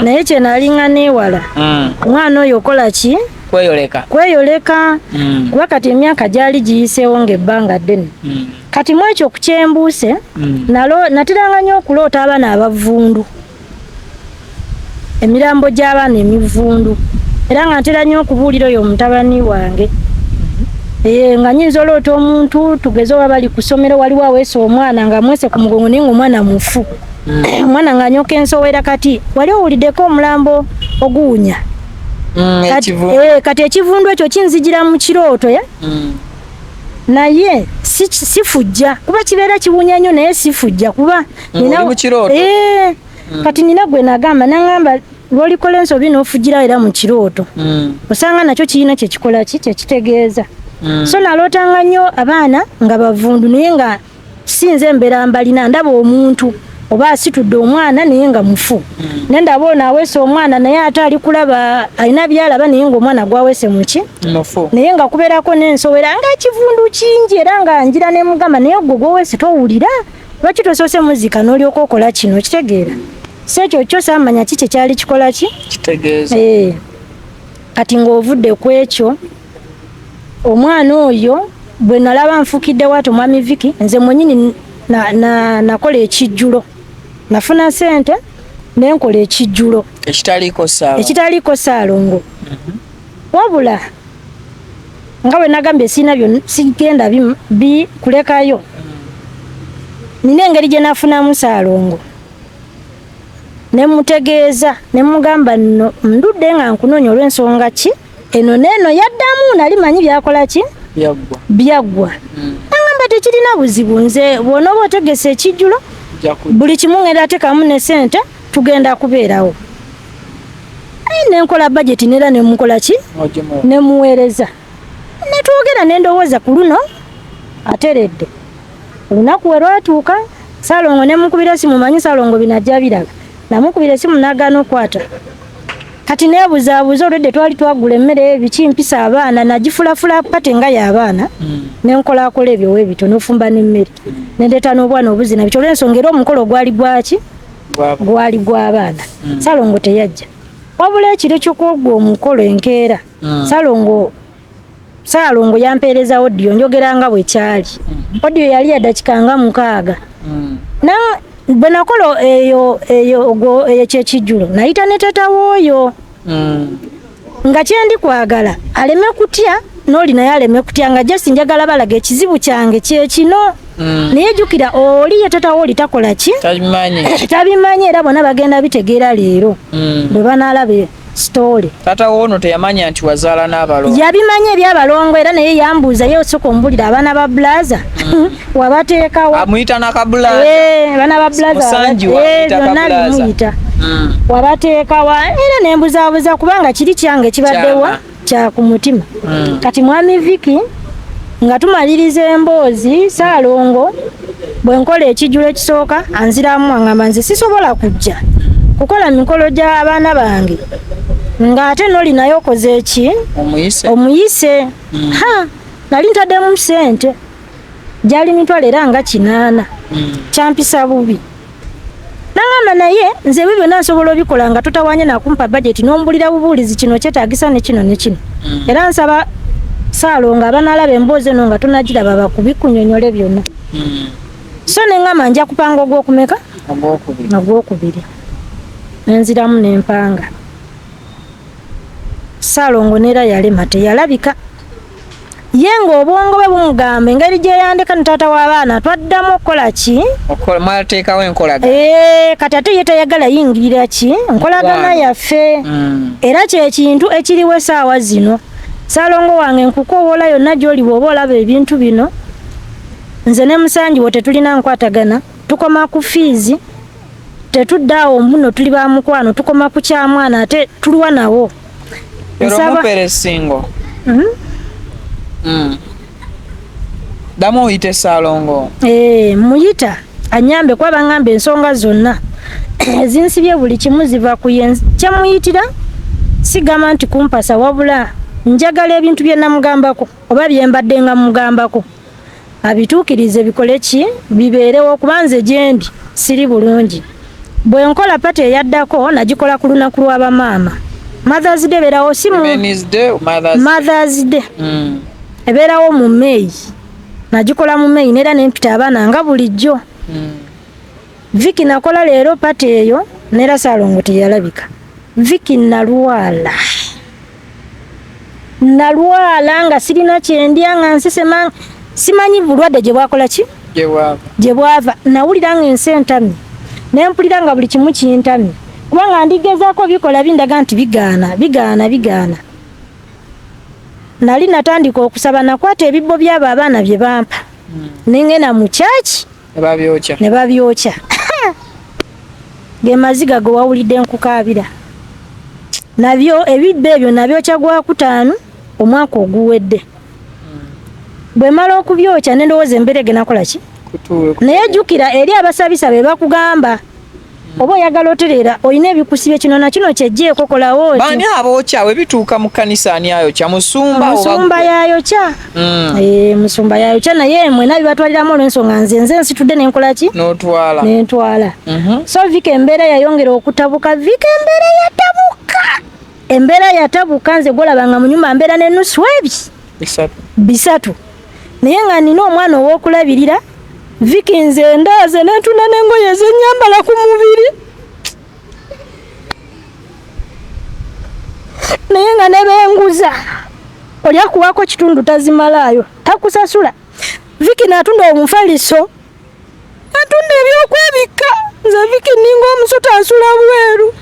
Naye kye nalinga neewala omwana oyo okola ki kweyoleka kweyoleka kuba kati emyaka gyali giyiseewo ng'ebbanga ddene. Kati mu ekyo kukyembuuse nateranga nnyo okuloota abaana abavundu, emirambo gy'abaana emivundu, era nga ntera nnyo okubuulira oyo omutabani wange. Nga nyinza oloota omuntu tugeze oba bali ku ssomero waliwo aweese omwana nga amwese ku mugongo naye ng'omwana mufu, omwana ng'anyoka ensowera. Kati wali owuliddeko omulambo oguwunya? Kati ekivundu ekyo kinzijira mu kirooto naye sifujja kuba kibeera kiwunya nnyo, naye sifujja kuba kati nina gwe nagamba nangamba lwolikola ensobi n'ofujjirawo era mu kirooto osanga nakyo kirina kyekikola ki kyekitegeeza. So nalootanga nnyo abaana nga bavundu, naye nga sinze embeera mbalina, ndaba omuntu oba asitudde omwana naye nga mufu mm. Nendaba ono aweese omwana naye ate ali kulaba alina byalaba naye nga omwana gwaweese muki naye nga kubeerako n'ensowera nga ekivundu kingi era nga njira nemugamba naye gwe gwoweese towulira lwaki tosoose muzika n'olyoka okola kino okitegeera si ekyo kyo saamanya ki kyekyali kikola ki kitegeeza eh. Kati ng'ovudde ku ekyo omwana oyo bwe nalaba nfukidde waati omwami Viki nze mwenyini nakola na, na ekijjulo nafuna sente nenkola ekijjulo ekitaliiko saalongo mm -hmm. Wabula nga bwe nagambye sirina byo sigenda bi kulekayo nina engeri gye nafunamu saalongo ne mutegeeza ne mugamba nno ndudde nga nkunoonya olw'ensonga ki eno n'eno yaddamu nali manyi byakola ki byaggwa mm. Angamba tekirina buzibu nze bw'onooba otegese ekijjulo buli kimu ngenda atekamu ne sente tugenda kubeerawo nenkola bajeti nera nemukola ki nemuweereza netwogera nendowooza ku luno ateredde olunaku we lwatuuka Salongo nemukubira esimu manyi Salongo binajja biraga namukubira esimu nagaana okwata kati nebuzaabuza olwedde twali twagula emmere biki mpisa abaana nagifulafula pate nga y'abaana mm. nenkolakola ebyo webito nofumba n'emmere mm. nendeeta n'obwana obuzina biki olw'ensonga era omukolo gwali gwaki gwali gw'abaana mm. Salongo teyajja wabula ekiro ky'okwogwa omukolo enkeera mm. Salongo Salongo yampeereza audio njogera nga bwe kyali mm. Audio yali ya dakika nga 6 mm. Na bwe nakola eyo eyo ogwo eyo kyekijjulo nayita ne tata w'oyo mm. Nga kyendi kwagala aleme kutya n'oli naye aleme kutya nga just njagala balaga ekizibu kyange kyekino mm. Naye jjukira oli ye tata w'oli takola ki tabimanyi era bonna bagenda bitegeera leero mm. Bwe banaalaba story tata wono teyamanya nti wazaala n'abalongo yabimanya ebyabalongo era naye yambuuza ye osooka ombulira abaana ba blaza mm. Wabateekawa amuyita nakabulaza eh, abaana ba blaza eh, byonna bimuyita mm. Wabateekawa era nembuzaabuza kubanga kiri kyange kibaddewa kya ku mutima mm. Kati mwami Viki nga tumaliriza emboozi Saalongo bwe nkola ekijjulo ekisooka anziramu angamba nze sisobola kujja kukola mikolo gy'abaana bange ng'ate noli naye okoze eki omuyise mm. Ha nali ntaddemu ssente gyali mitwalo era nga 8 mm. Kyampisa bubi nangamba naye nze ebyo byonna nsobola obikola nga totawanye nakumpa bajeti n'ombulira bubuulizi kino kyetaagisa ne kino ne kino mm. Era nsaba Saalongo abanaalaba emboozi eno nga tonagiraba bakubikunyonyole byonna mm. So ne ngamba nja kupanga ogwokumeka ogwokubiri nenziramu nempanga Saalongo neera yalema teyalabika ye ng'obwongo bwe bumugamba engeri gyeyandeka ne taata w'abaana twaddamu okukola ki mwateekawo enkolagana eh, kati ate ye tayagala yingirira ki nkolagana yaffe mm. Era kyekintu ekiriwo essaawa zino Saalongo wange nkukowoola yonna gy'oli bw'oba olaba ebintu bino nze ne musangi wo tetulina nkwatagana tukoma ku fiizi tetudda awo muno tuli ba mukwano tukoma ku kya mwana ate tulwa nawo nsaba singo mm? Mm. Damu oyite Saalongo eh, muyita anyambe kuba bangamba ensonga zonna ezinsibye buli kimu ziva ku ye kyemuyitira sigamba nti kumpasa wabula njagala ebintu bye namugambako oba bye mbadde nga mugambako abituukirize bikole ki bibeerewo kuba nze gyendi siri bulungi bwe nkola pati eyaddako nagikola ku lunaku lwa bamaama Mother's Day ebeerawo si mu Mother's Day mm. Ebeerawo mu May nagikola mu May neera nempita abaana nga bulijjo mm. Viki nakola leero pati eyo neera Saalongo teyalabika Viki nalwala nalwala nga sirina kyendya nga nsesema simanyi bulwadde gye bwakola ki gye bwava nawulira nga ensi entamye ne mpulira nga buli kimu kintamye kubanga ndigezaako bikola bindaga nti bigaana bigaana bigaana nali natandika okusaba nakwata ebibbo byabo abaana bye bampa mm. nengenda mu kyaki ne babyokya ge maziga ge wawulidde nkukaabira nabyo ebibbo ebyo nabyokya gwakutaano omwaka oguwedde bwe mala okubyokya ne ndowooza embeera egenakola ki Naye jjukira eri abasabisa be bakugamba oba oyagala otereera olina ebikusibye kino na kino kyejjeeko kolawo Baani abookya we bituuka mu kkanisa? Ani ayokya? Musumba? Musumba yayokya. Eh, musumba yayokya, naye mwena bibatwaliramu olw'ensonga nze nsitudde nenkola ki? N'otwala. Nentwala. So Vika embeera yayongera okutabuka. Vika embeera yatabuka, embeera yatabuka. Nze gwolabanga mu nyumba mbeera n'enusu ebi 3. 3, naye nga nina omwana ow'okulabirira. Viki, nze ndaaze nentunda n'engoye ezenyambala ku mubiri, naye nga nebenguza oli akuwaako kitundu tazimalaayo, takusasula. Viki, natunda omufaliso, natunda ebyokwebikka. Nze Viki ninga omusota, nsula bweru.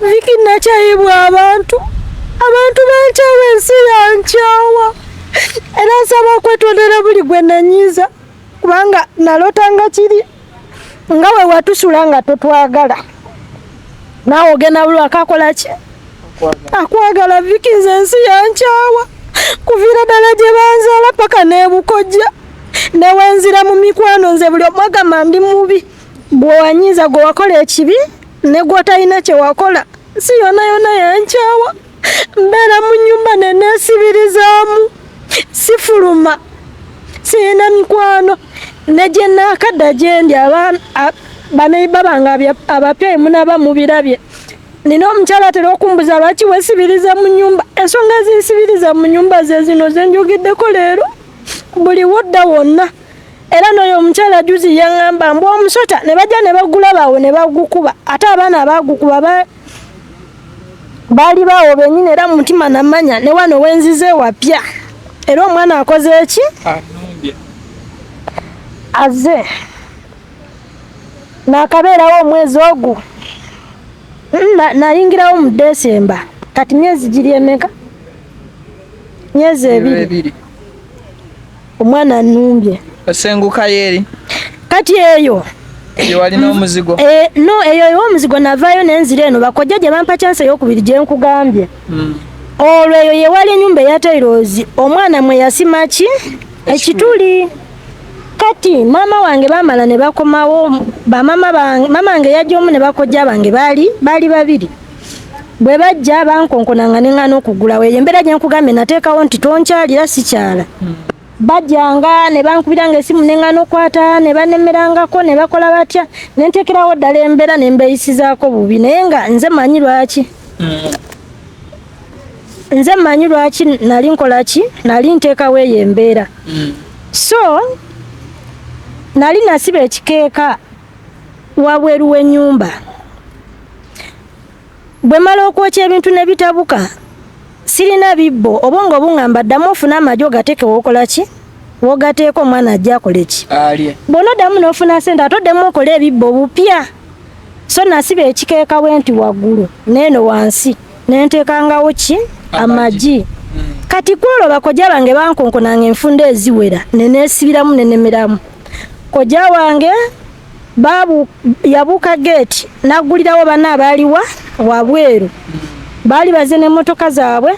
Viki, nakyayibwa abantu, abantu bankyawa, ensi yankyawa, era nsaba okwetondera buli gwe nanyiiza, kubanga nalootanga kiri nga we watusula nga totwagala, naawe ogenda buli akakola ki akwagala. Viki, nze ensi yankyawa kuviira ddala gye banzaala paka n'ebukojja newenzira mu mikwano. Nze buli omu agamba ndi mubi. Bwewanyiiza, gwe wakola ekibi ne gwotalina kye wakola, nsi yonna yonna yankyawa. Mbeera mu nyumba neneesibirizaamu, sifuluma, sirina mikwano. Ne gye naakadda gye ndi, baneiba bange abapya emunaba mubirabye. Nina omukyala atera okumbuza lwaki wesibiriza mu nyumba. Ensonga ezinsibiriza mu nyumba ze zino zenjogeddeko leero. Buli wodda wonna, era n'oyo omukyala juzi yaŋŋamba mbu omusota ne bajja ne bagulaba awo ne bagukuba, ate abaana abagukuba baali baawo bennyini. Era mu mutima namanya ne wano wenzize wapya, era omwana akoze eki? Azze nakabeerawo omwezi ogwo. Nayingirawo mu Desemba, kati myezi giri emeka? Myezi 2. Omwana annumbye. Osengukayo eri? Kati eyo gyewalina omuzigo? Eh, no, eyo ew'omuzigo navaayo nenzira eno bakojja gye bampa chance eyokubiri gye nkugambye. Olwo eyo yewali ennyumba eya tiles, omwana mwe yasima ki ekituli. Kati maama wange bamala ne bakomawo, bamama bange, mama wange yajja omu ne bakojja bange baali babiri. Bwe bajja bankonkonanga ne ŋŋaana okuggulawo. Eyo embeera gye nkugambye nateekawo nti tonkyalira, sikyala. Bajjanga ne bankubiranga esimu ne ŋŋaana okukwata, ne banemerangako ne bakola batya, ne nteekerawo ddala embeera ne mbeeyisizaako bubi, naye nga nze manyi lwaki. Nze manyi lwaki nali nkola ki, nali nteekawo eyo embeera. So nali nasiba ekikeeka wabweru w'ennyumba. Bwe mala okwokya ebintu ne bitabuka, sirina bibbo, obwongo buŋŋamba ddamu ofune amagi ogateeke w'okola ki w'ogateeka, omwana ajja akole ki? Alye. Bw'onoddamu n'ofuna sente, ate oddemu okole ebibbo bupya. So nasiba ekikeeka bwe nti waggulu n'eno wansi, ne nteekangawo ki? Amagi. Kati kwolwo bakojja bange bankonkonanga enfunda eziwera, ne neesibiramu ne nemeramu. Kojja wange babu yabuuka geeti n'aggulirawo banna abaaliwa wabweru, baali baze n'emmotoka zaabwe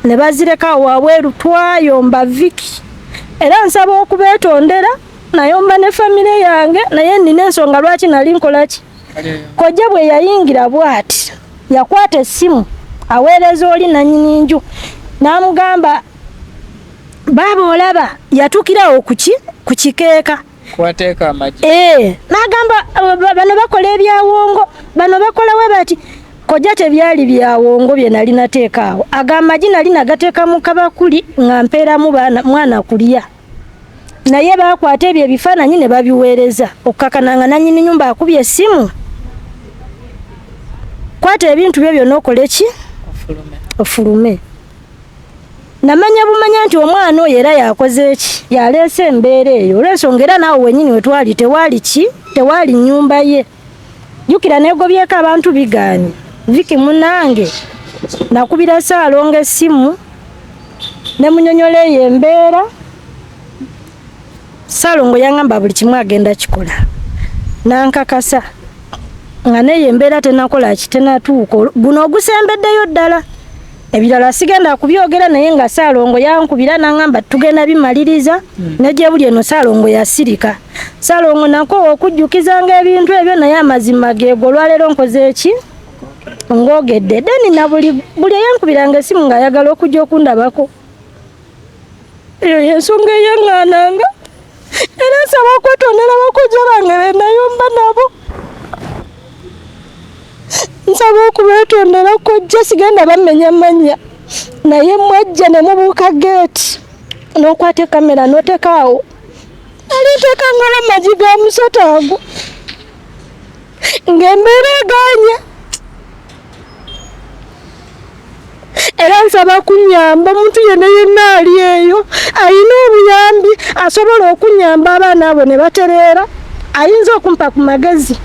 ne bazireka wabweru. Twayomba Viki, era nsaba okubeetondera, nayomba ne famire yange, naye nina ensonga lwaki nali nkola ki. Kojja bwe yayingira bw'ati yakwata essimu aweereza oli nannyini nju n'amugamba, baaba olaba yatuukirawo kuki ku kikeeka Kwateeka amagi. Eh, n'agamba bano bakola ebyawongo, bano bakola we bati. Kojja tebyali byawongo bye nali nateeka awo, ago amagi nali nagateeka mu kabakuli nga mpeeramu mwana kulya, naye baakwata ebyo ebifaananyi ne babiweereza okukakana nga nannyini nyumba akubye essimu, kwata ebintu byo byonna okole ki? Ofulume. Namanya bumanya nti omwana oyo era yakoze eki, yaleese embeera eyo, olw'ensonga era naawe wenyini wetwali tewaali ki, tewaali nnyumba ye. Jjukira neegobyeko abantu bigaanye. Viki munange, nakubira Saalongo essimu ne munyonyola eyo embeera. Saalongo yaŋŋamba buli kimu agenda kikola, nankakasa. Nga neyo embeera tenakola ki, tenatuuka. Guno ogusembeddeyo ddala, ebirala sigenda kubyogera, naye nga Saalongo yankubira nangamba tugenda bimaliriza. Ne gyebuli eno Saalongo yasirika. Saalongo nako okujjukizanga ebintu ebyo, naye amazima geego olwaleero nkoze eki ng'ogedde. Then na buli buli eyankubiranga esimu ng'ayagala okujja okundabako, eyo yensonga eyaŋŋaananga. Era nsaba okwetondera bakojja bange benayomba nabo, nsaba okubeetondera. Kojja, sigenda bamenya mannya, naye mwajja ne mubuuka geeti n'okwata ekamera n'otekaawo, ali nteekangala amagi ga musota ago ng'embeera eganye. Era nsaba kunyamba omuntu yenna yenna ali eyo ayina obuyambi asobola okunyamba abaana abo ne batereera, ayinza okumpa ku magezi,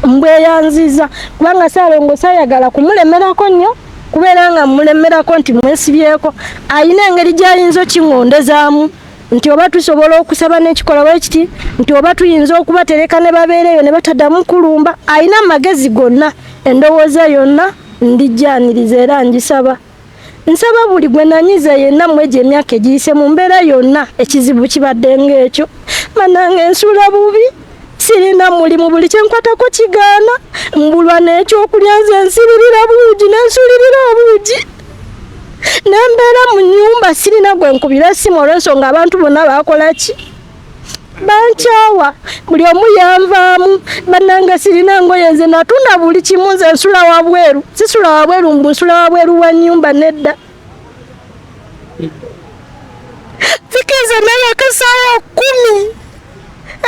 mbweyanziza, kubanga Saalongo saayagala kumulemerako nnyo, kubeera nga mulemerako nti mwesibyeko. Ayina engeri gy'ayinza okiŋŋondezaamu nti oba tusobola okusaba n'ekikola bwe kiti, nti oba tuyinza okubatereka ne babeera eyo ne bataddamu kulumba. Ayina amagezi gonna, endowooza yonna ndijjaniriza era ngisaba. Nsaba buli gwe nanyiza yenna mu egyo emyaka egiyise mu mbeera yonna, ekizibu kibadde ng'ekyo. Banange, nsula bubi, sirina mulimu, buli kyenkwatako kigaana, mbulwa n'ekyokulya. Nze nsiririra buugi, nensulirira obuugi nembeera mu nyumba, sirina gwe nkubira essimu olw'ensonga abantu bonna bakola ki, bankyawa, buli omu yanvaamu. Bannange, sirina ngoye, nze natunda buli kimu. Nze nsula wabweru, sisula wabweru mbu nsula wabweru wa nyumba, nedda. Fikize nayaka essaawa 10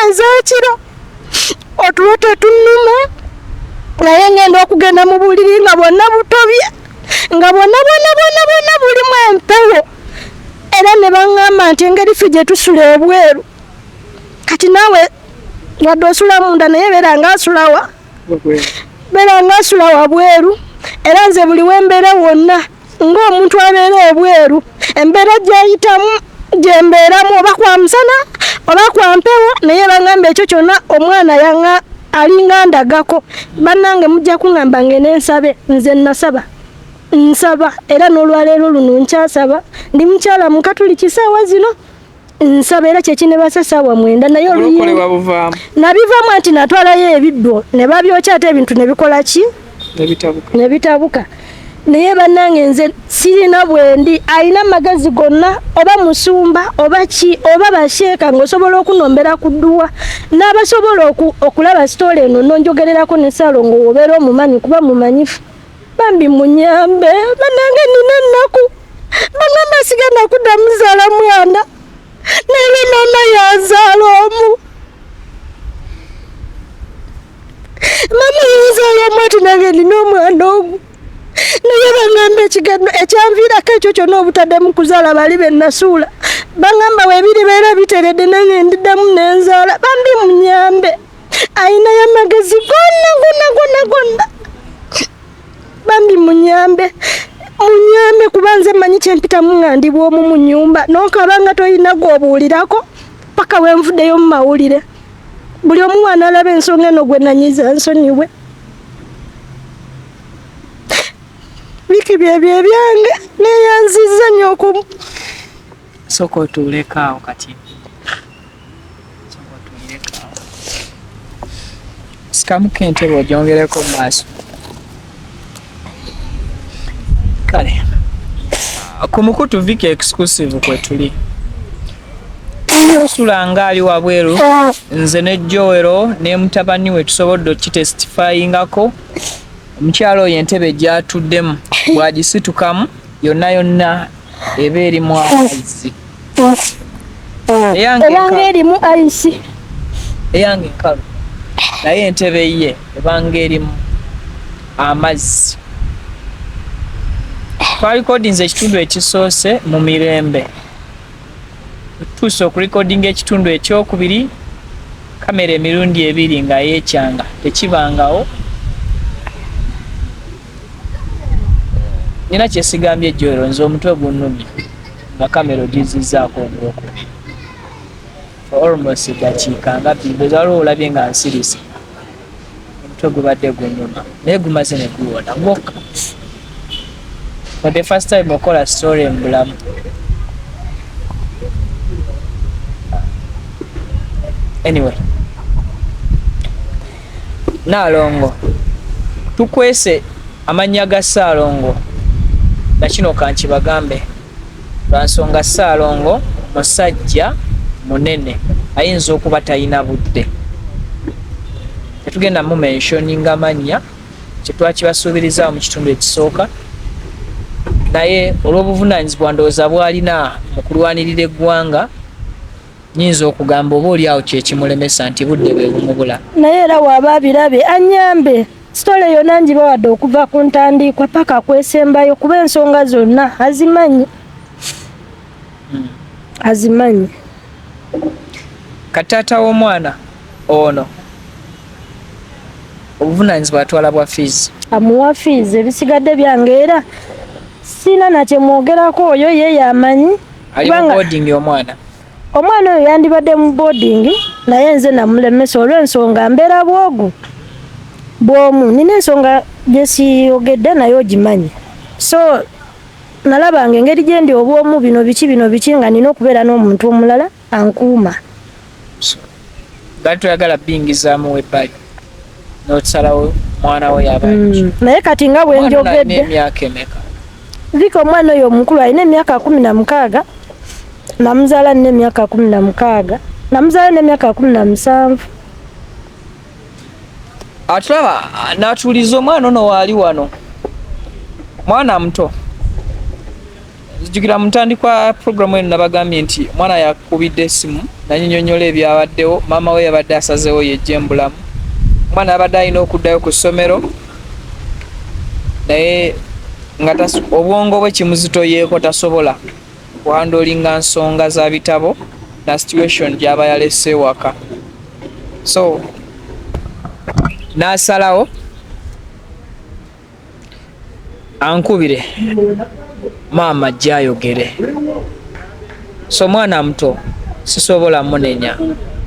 ez'ekiro, otulo tetunnuma, naye ngenda okugenda mu buliri nga bwonna butobye, nga bwonna bwonna bwonna bwonna bulimu empewo. Era ne baŋŋamba nti engeri ffe gye tusula ebweru, kati naawe wadde osula munda, naye beera nga asulawa, beera nga asula wabweru. Era nze buli wembeera wonna ng'omuntu abeera ebweru, embeera gyayitamu gyembeeramu, oba kwa musana oba kwa mpewo. Naye baŋŋamba ekyo kyonna omwana yaŋa alinga ndagako. Bannange, mujja kuŋŋamba ngende nsabe, nze nasaba, nsaba, era n'olwaleero luno nkyasaba. Ndi mukyala mukatuliki, saawa zino nsaba, era kyekinebasa saawa 9, naye Obulokole wabuvaamu? Nabivaamu, anti natwalayo ebibbo ne babyokya, ate ebintu ne bikola ki? Nebitabuka. Ne bitabuka. Naye bannange, nze sirina bwendi. Alina amagezi gonna, oba musumba oba ki oba basheeka, ng'osobola okunombera ku dduwa n'abasobola okulaba story eno, nonjogererako ne Saalongo wobeera omumanyi, kuba mumanyifu. Bambi munyambe, bannange, nina ennaku. Bagamba sigenda kuddamu zaala mwana, naye maama yanzaala omu, maama yanzaala omu, ati nange nina omwana omu. Naye baŋŋamba ekigendo ekyanviirako ekyo kyonna obutaddemu kuzaala, bali be nasuula, baŋŋamba webiribeera biteredde nange ndiddamu nenzaala. Bambi munyambe, ayinayo amagezi gonna gonna gonna gonna, bambi munyambe, munyambe, kuba nze mmanyi kyempitamu nga ndi bwomu mu nyumba, nokaba nga toyina gwobuulirako paka wenvuddeyo mu mawulire. Buli omu wanalaba ensonga eno gwe nanyiza, nsonyiwe. Biki byebyo ebyange, neyanzizza nnyo oku Sooka otuuleko awo kati. Sooka otuuleko awo. Sikamuko entebe ogyongereko mu maaso. Kale. Ku mukutu Vicky Exclusive kwe tuli. Osula nga ali wabweru, nze ne Joel ne mutabani we tusobodde okitestifyingako. Omukyala oyo entebe gy'atuddemu bw'agisitukamu yonna yonna eba erimu amazzi. Eyange ebanga erimu ice. Eyange enkalu, naye entebe ye ebanga erimu amazzi. Twalikodinze ekitundu ekisoose mu mirembe, tutuuse okulikodinga ekitundu ekyokubiri, kamera emirundi ebiri nga yeekyanga, tekibangawo. Nina kyesigambye Joel, nze omutwe gunnumye nga kamera ogizizzaako ogwokubiri for almost dakiika nga bbiri. Ndowooza waliwo olabye nga nsirise. Omutwe gubadde gunyuma naye gumaze ne guwona gwokka. For the first time okola story mu bulamu. Anyway, Naalongo tukwese amannya ga Ssaalongo na kino kankibagambe lwa nsonga Ssaalongo musajja munene ayinza okuba talina budde tetugenda mu mentioninga mannya kyetwakibasuubirizaawo mu kitundu ekisooka naye olw'obuvunaanyizibwa ndowooza bw'alina mu kulwanirira eggwanga nyinza okugamba oba oli awo kyekimulemesa nti budde bwe bumubula. Naye era waaba abirabye anyambe sitole yonna ngibawadde okuva ku ntandiikwa paka kwesembayo kuba ensonga zonna azimanyi azimanyi. Kati taata w'omwana ono obuvunanyizibwa atwala bwa fees, amuwa fees, ebisigadde byange era sina nakyemwogerako, oyo ye yamanyi. Ali mu boarding omwana? Omwana oyo yandibadde mu boarding naye nze namulemesa olw'ensonga mbeera bwogu bwomu, nina ensonga gyesiyogedde naye ogimanyi, so nalabanga engeri gyendi obwomu bino biki bino biki nga nina okubeera n'omuntu omulala ankuuma. Gali toyagala bingizaamu webbali n'osalawo mwana we yaba Naye kati nga bwenjogedde emyaka emeka? Vika omwana oyo omukulu alina emyaka 16, namuzaala nina emyaka 16, namuzaala n'emyaka 17. Atulaba n'atuuliza omwana ono waali wano, mwana muto. Nzijukira mu ntandikwa programu eno nabagambye nti omwana yakubidde essimu nanyinyonyola ebyabaddewo. Maama we yabadde asazeewo yejje embulamu, omwana yabadde alina okuddayo ku ssomero naye nga obwongo bwe kimuzitoyeeko, tasobola kuhandolinga nsonga za bitabo na situation gy'aba yalese ewaka, so n'asalawo ankubire maama ajje ayogere. So omwana muto, sisobola munenya,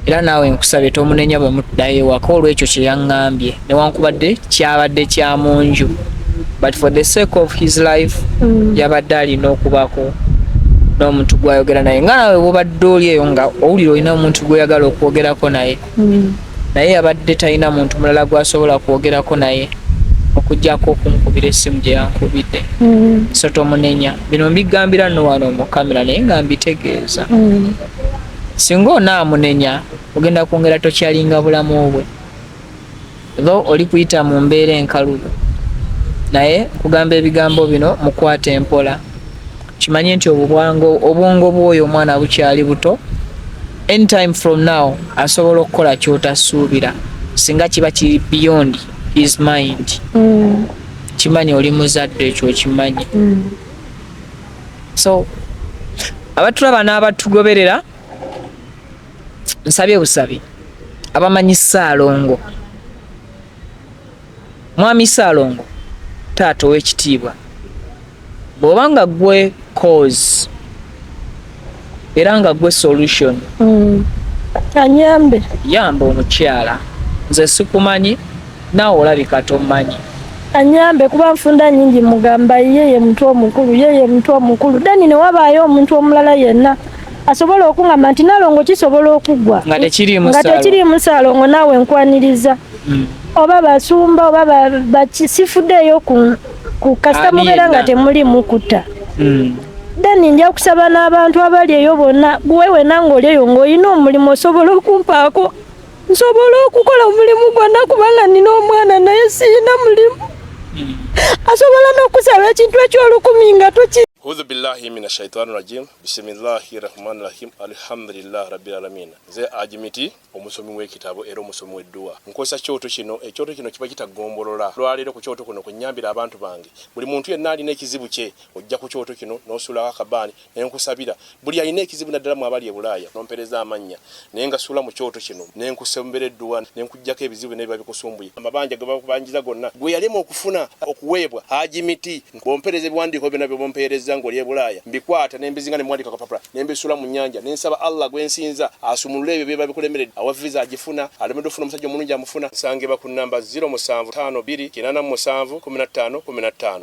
era naawe nkusabye tomunenya bwe muddayo ewaka olw'ekyo kye yaŋŋambye, newankubadde kyabadde kya mu nju, but for the sake of his life yabadde alina okubaako n'omuntu gw'ayogera naye, nga nawe bwobadde oli eyo nga owulira olina omuntu gw'oyagala okwogerako naye. Naye yabadde talina muntu mulala gw'asobola kwogerako naye okuggyako okunkubira essimu gye yankubidde. So tomunenya. Bino mbigambira nno wano mu kamera naye nga mbitegeeza. Singa onaamunenya ogenda kwongera tokyalinga bulamu bwe, though oli kuyita mu mbeera enkalubo, naye nkugamba ebigambo bino mukwate empola, kimanye nti obwongo bw'oyo omwana bukyali buto. Anytime from now asobola okukola ky'otasuubira singa kiba kiri beyond his mind. Kimanyi oli muzadde, ekyo okimanyi. So abatulaba n'abatugoberera, nsabye busabi abamanyi Ssaalongo, Mwami Ssaalongo, taata ow'ekitiibwa, bw'oba nga gwe cause era nga gwe solution, Anyambe. Yamba omukyala. Nze sikumanyi, naawe olabika tomanyi. Anyambe kuba nfunda nyingi mugamba ye ye muntu omukulu, ye ye muntu omukulu, then ne wabaayo omuntu omulala yenna asobola okuŋŋamba nti Nalongo kisobola okuggwa nga tekiriimu nga Ssaalongo. Tekiriimu Ssaalongo, naawe nkwaniriza. Oba basumba oba sifuddeeyo ku kasita Ani mubeera nga yenna. temuliimu kutta. Then nja kusaba n'abantu abali eyo bonna, gwe wena ng'oli eyo ng'olina omulimu osobola okumpaako nsobola okukola omulimu gwonna kubanga nina omwana naye siyina mulimu. Asobola n'okusaba ekintu eky'olukumi nga toki. Audhu billahi mina shaitani rajim. Bismillahi rahmani rahim. Alhamdulillah rabbil alamin. Nze Ajimiti, omusomi w'ekitabo era omusomi w'edduwa. Nkozesa kyoto kino. Ekyoto kino kiba kitagombolola. Lwaleero ku kyoto kuno kwe nnyambira abantu bange. Buli muntu yenna alina ekizibu kye ojja ku kyoto kino n'osuulako akabaani ne nkusabira. Buli alina ekizibu, naddala mu abali e Bulaaya, nompereza amannya naye nga suula mu kyoto kino ne nkusembera edduwa ne nkuggyako ebizibu byonna ebiba bikusumbuye, amabanja ge bakubanjiza gonna gwe yalema okufuna okuweebwa Haji Miti. Bw'ompeereza ebiwandiiko byonna by'oba ompeereza. visa ng'oli e Bulaaya. Mbikwata ne mbizinga ne mmuwandiika ku kapapula ne mbisuula mu nnyanja ne nsaba Allah gwe nsinza asumulule ebyo ebiba bikulemeredde. Awa visa agifuna, alemeddwa okufuna omusajja omulungi amufuna. Nsangibwa ku nnamba 0752 87 15 15.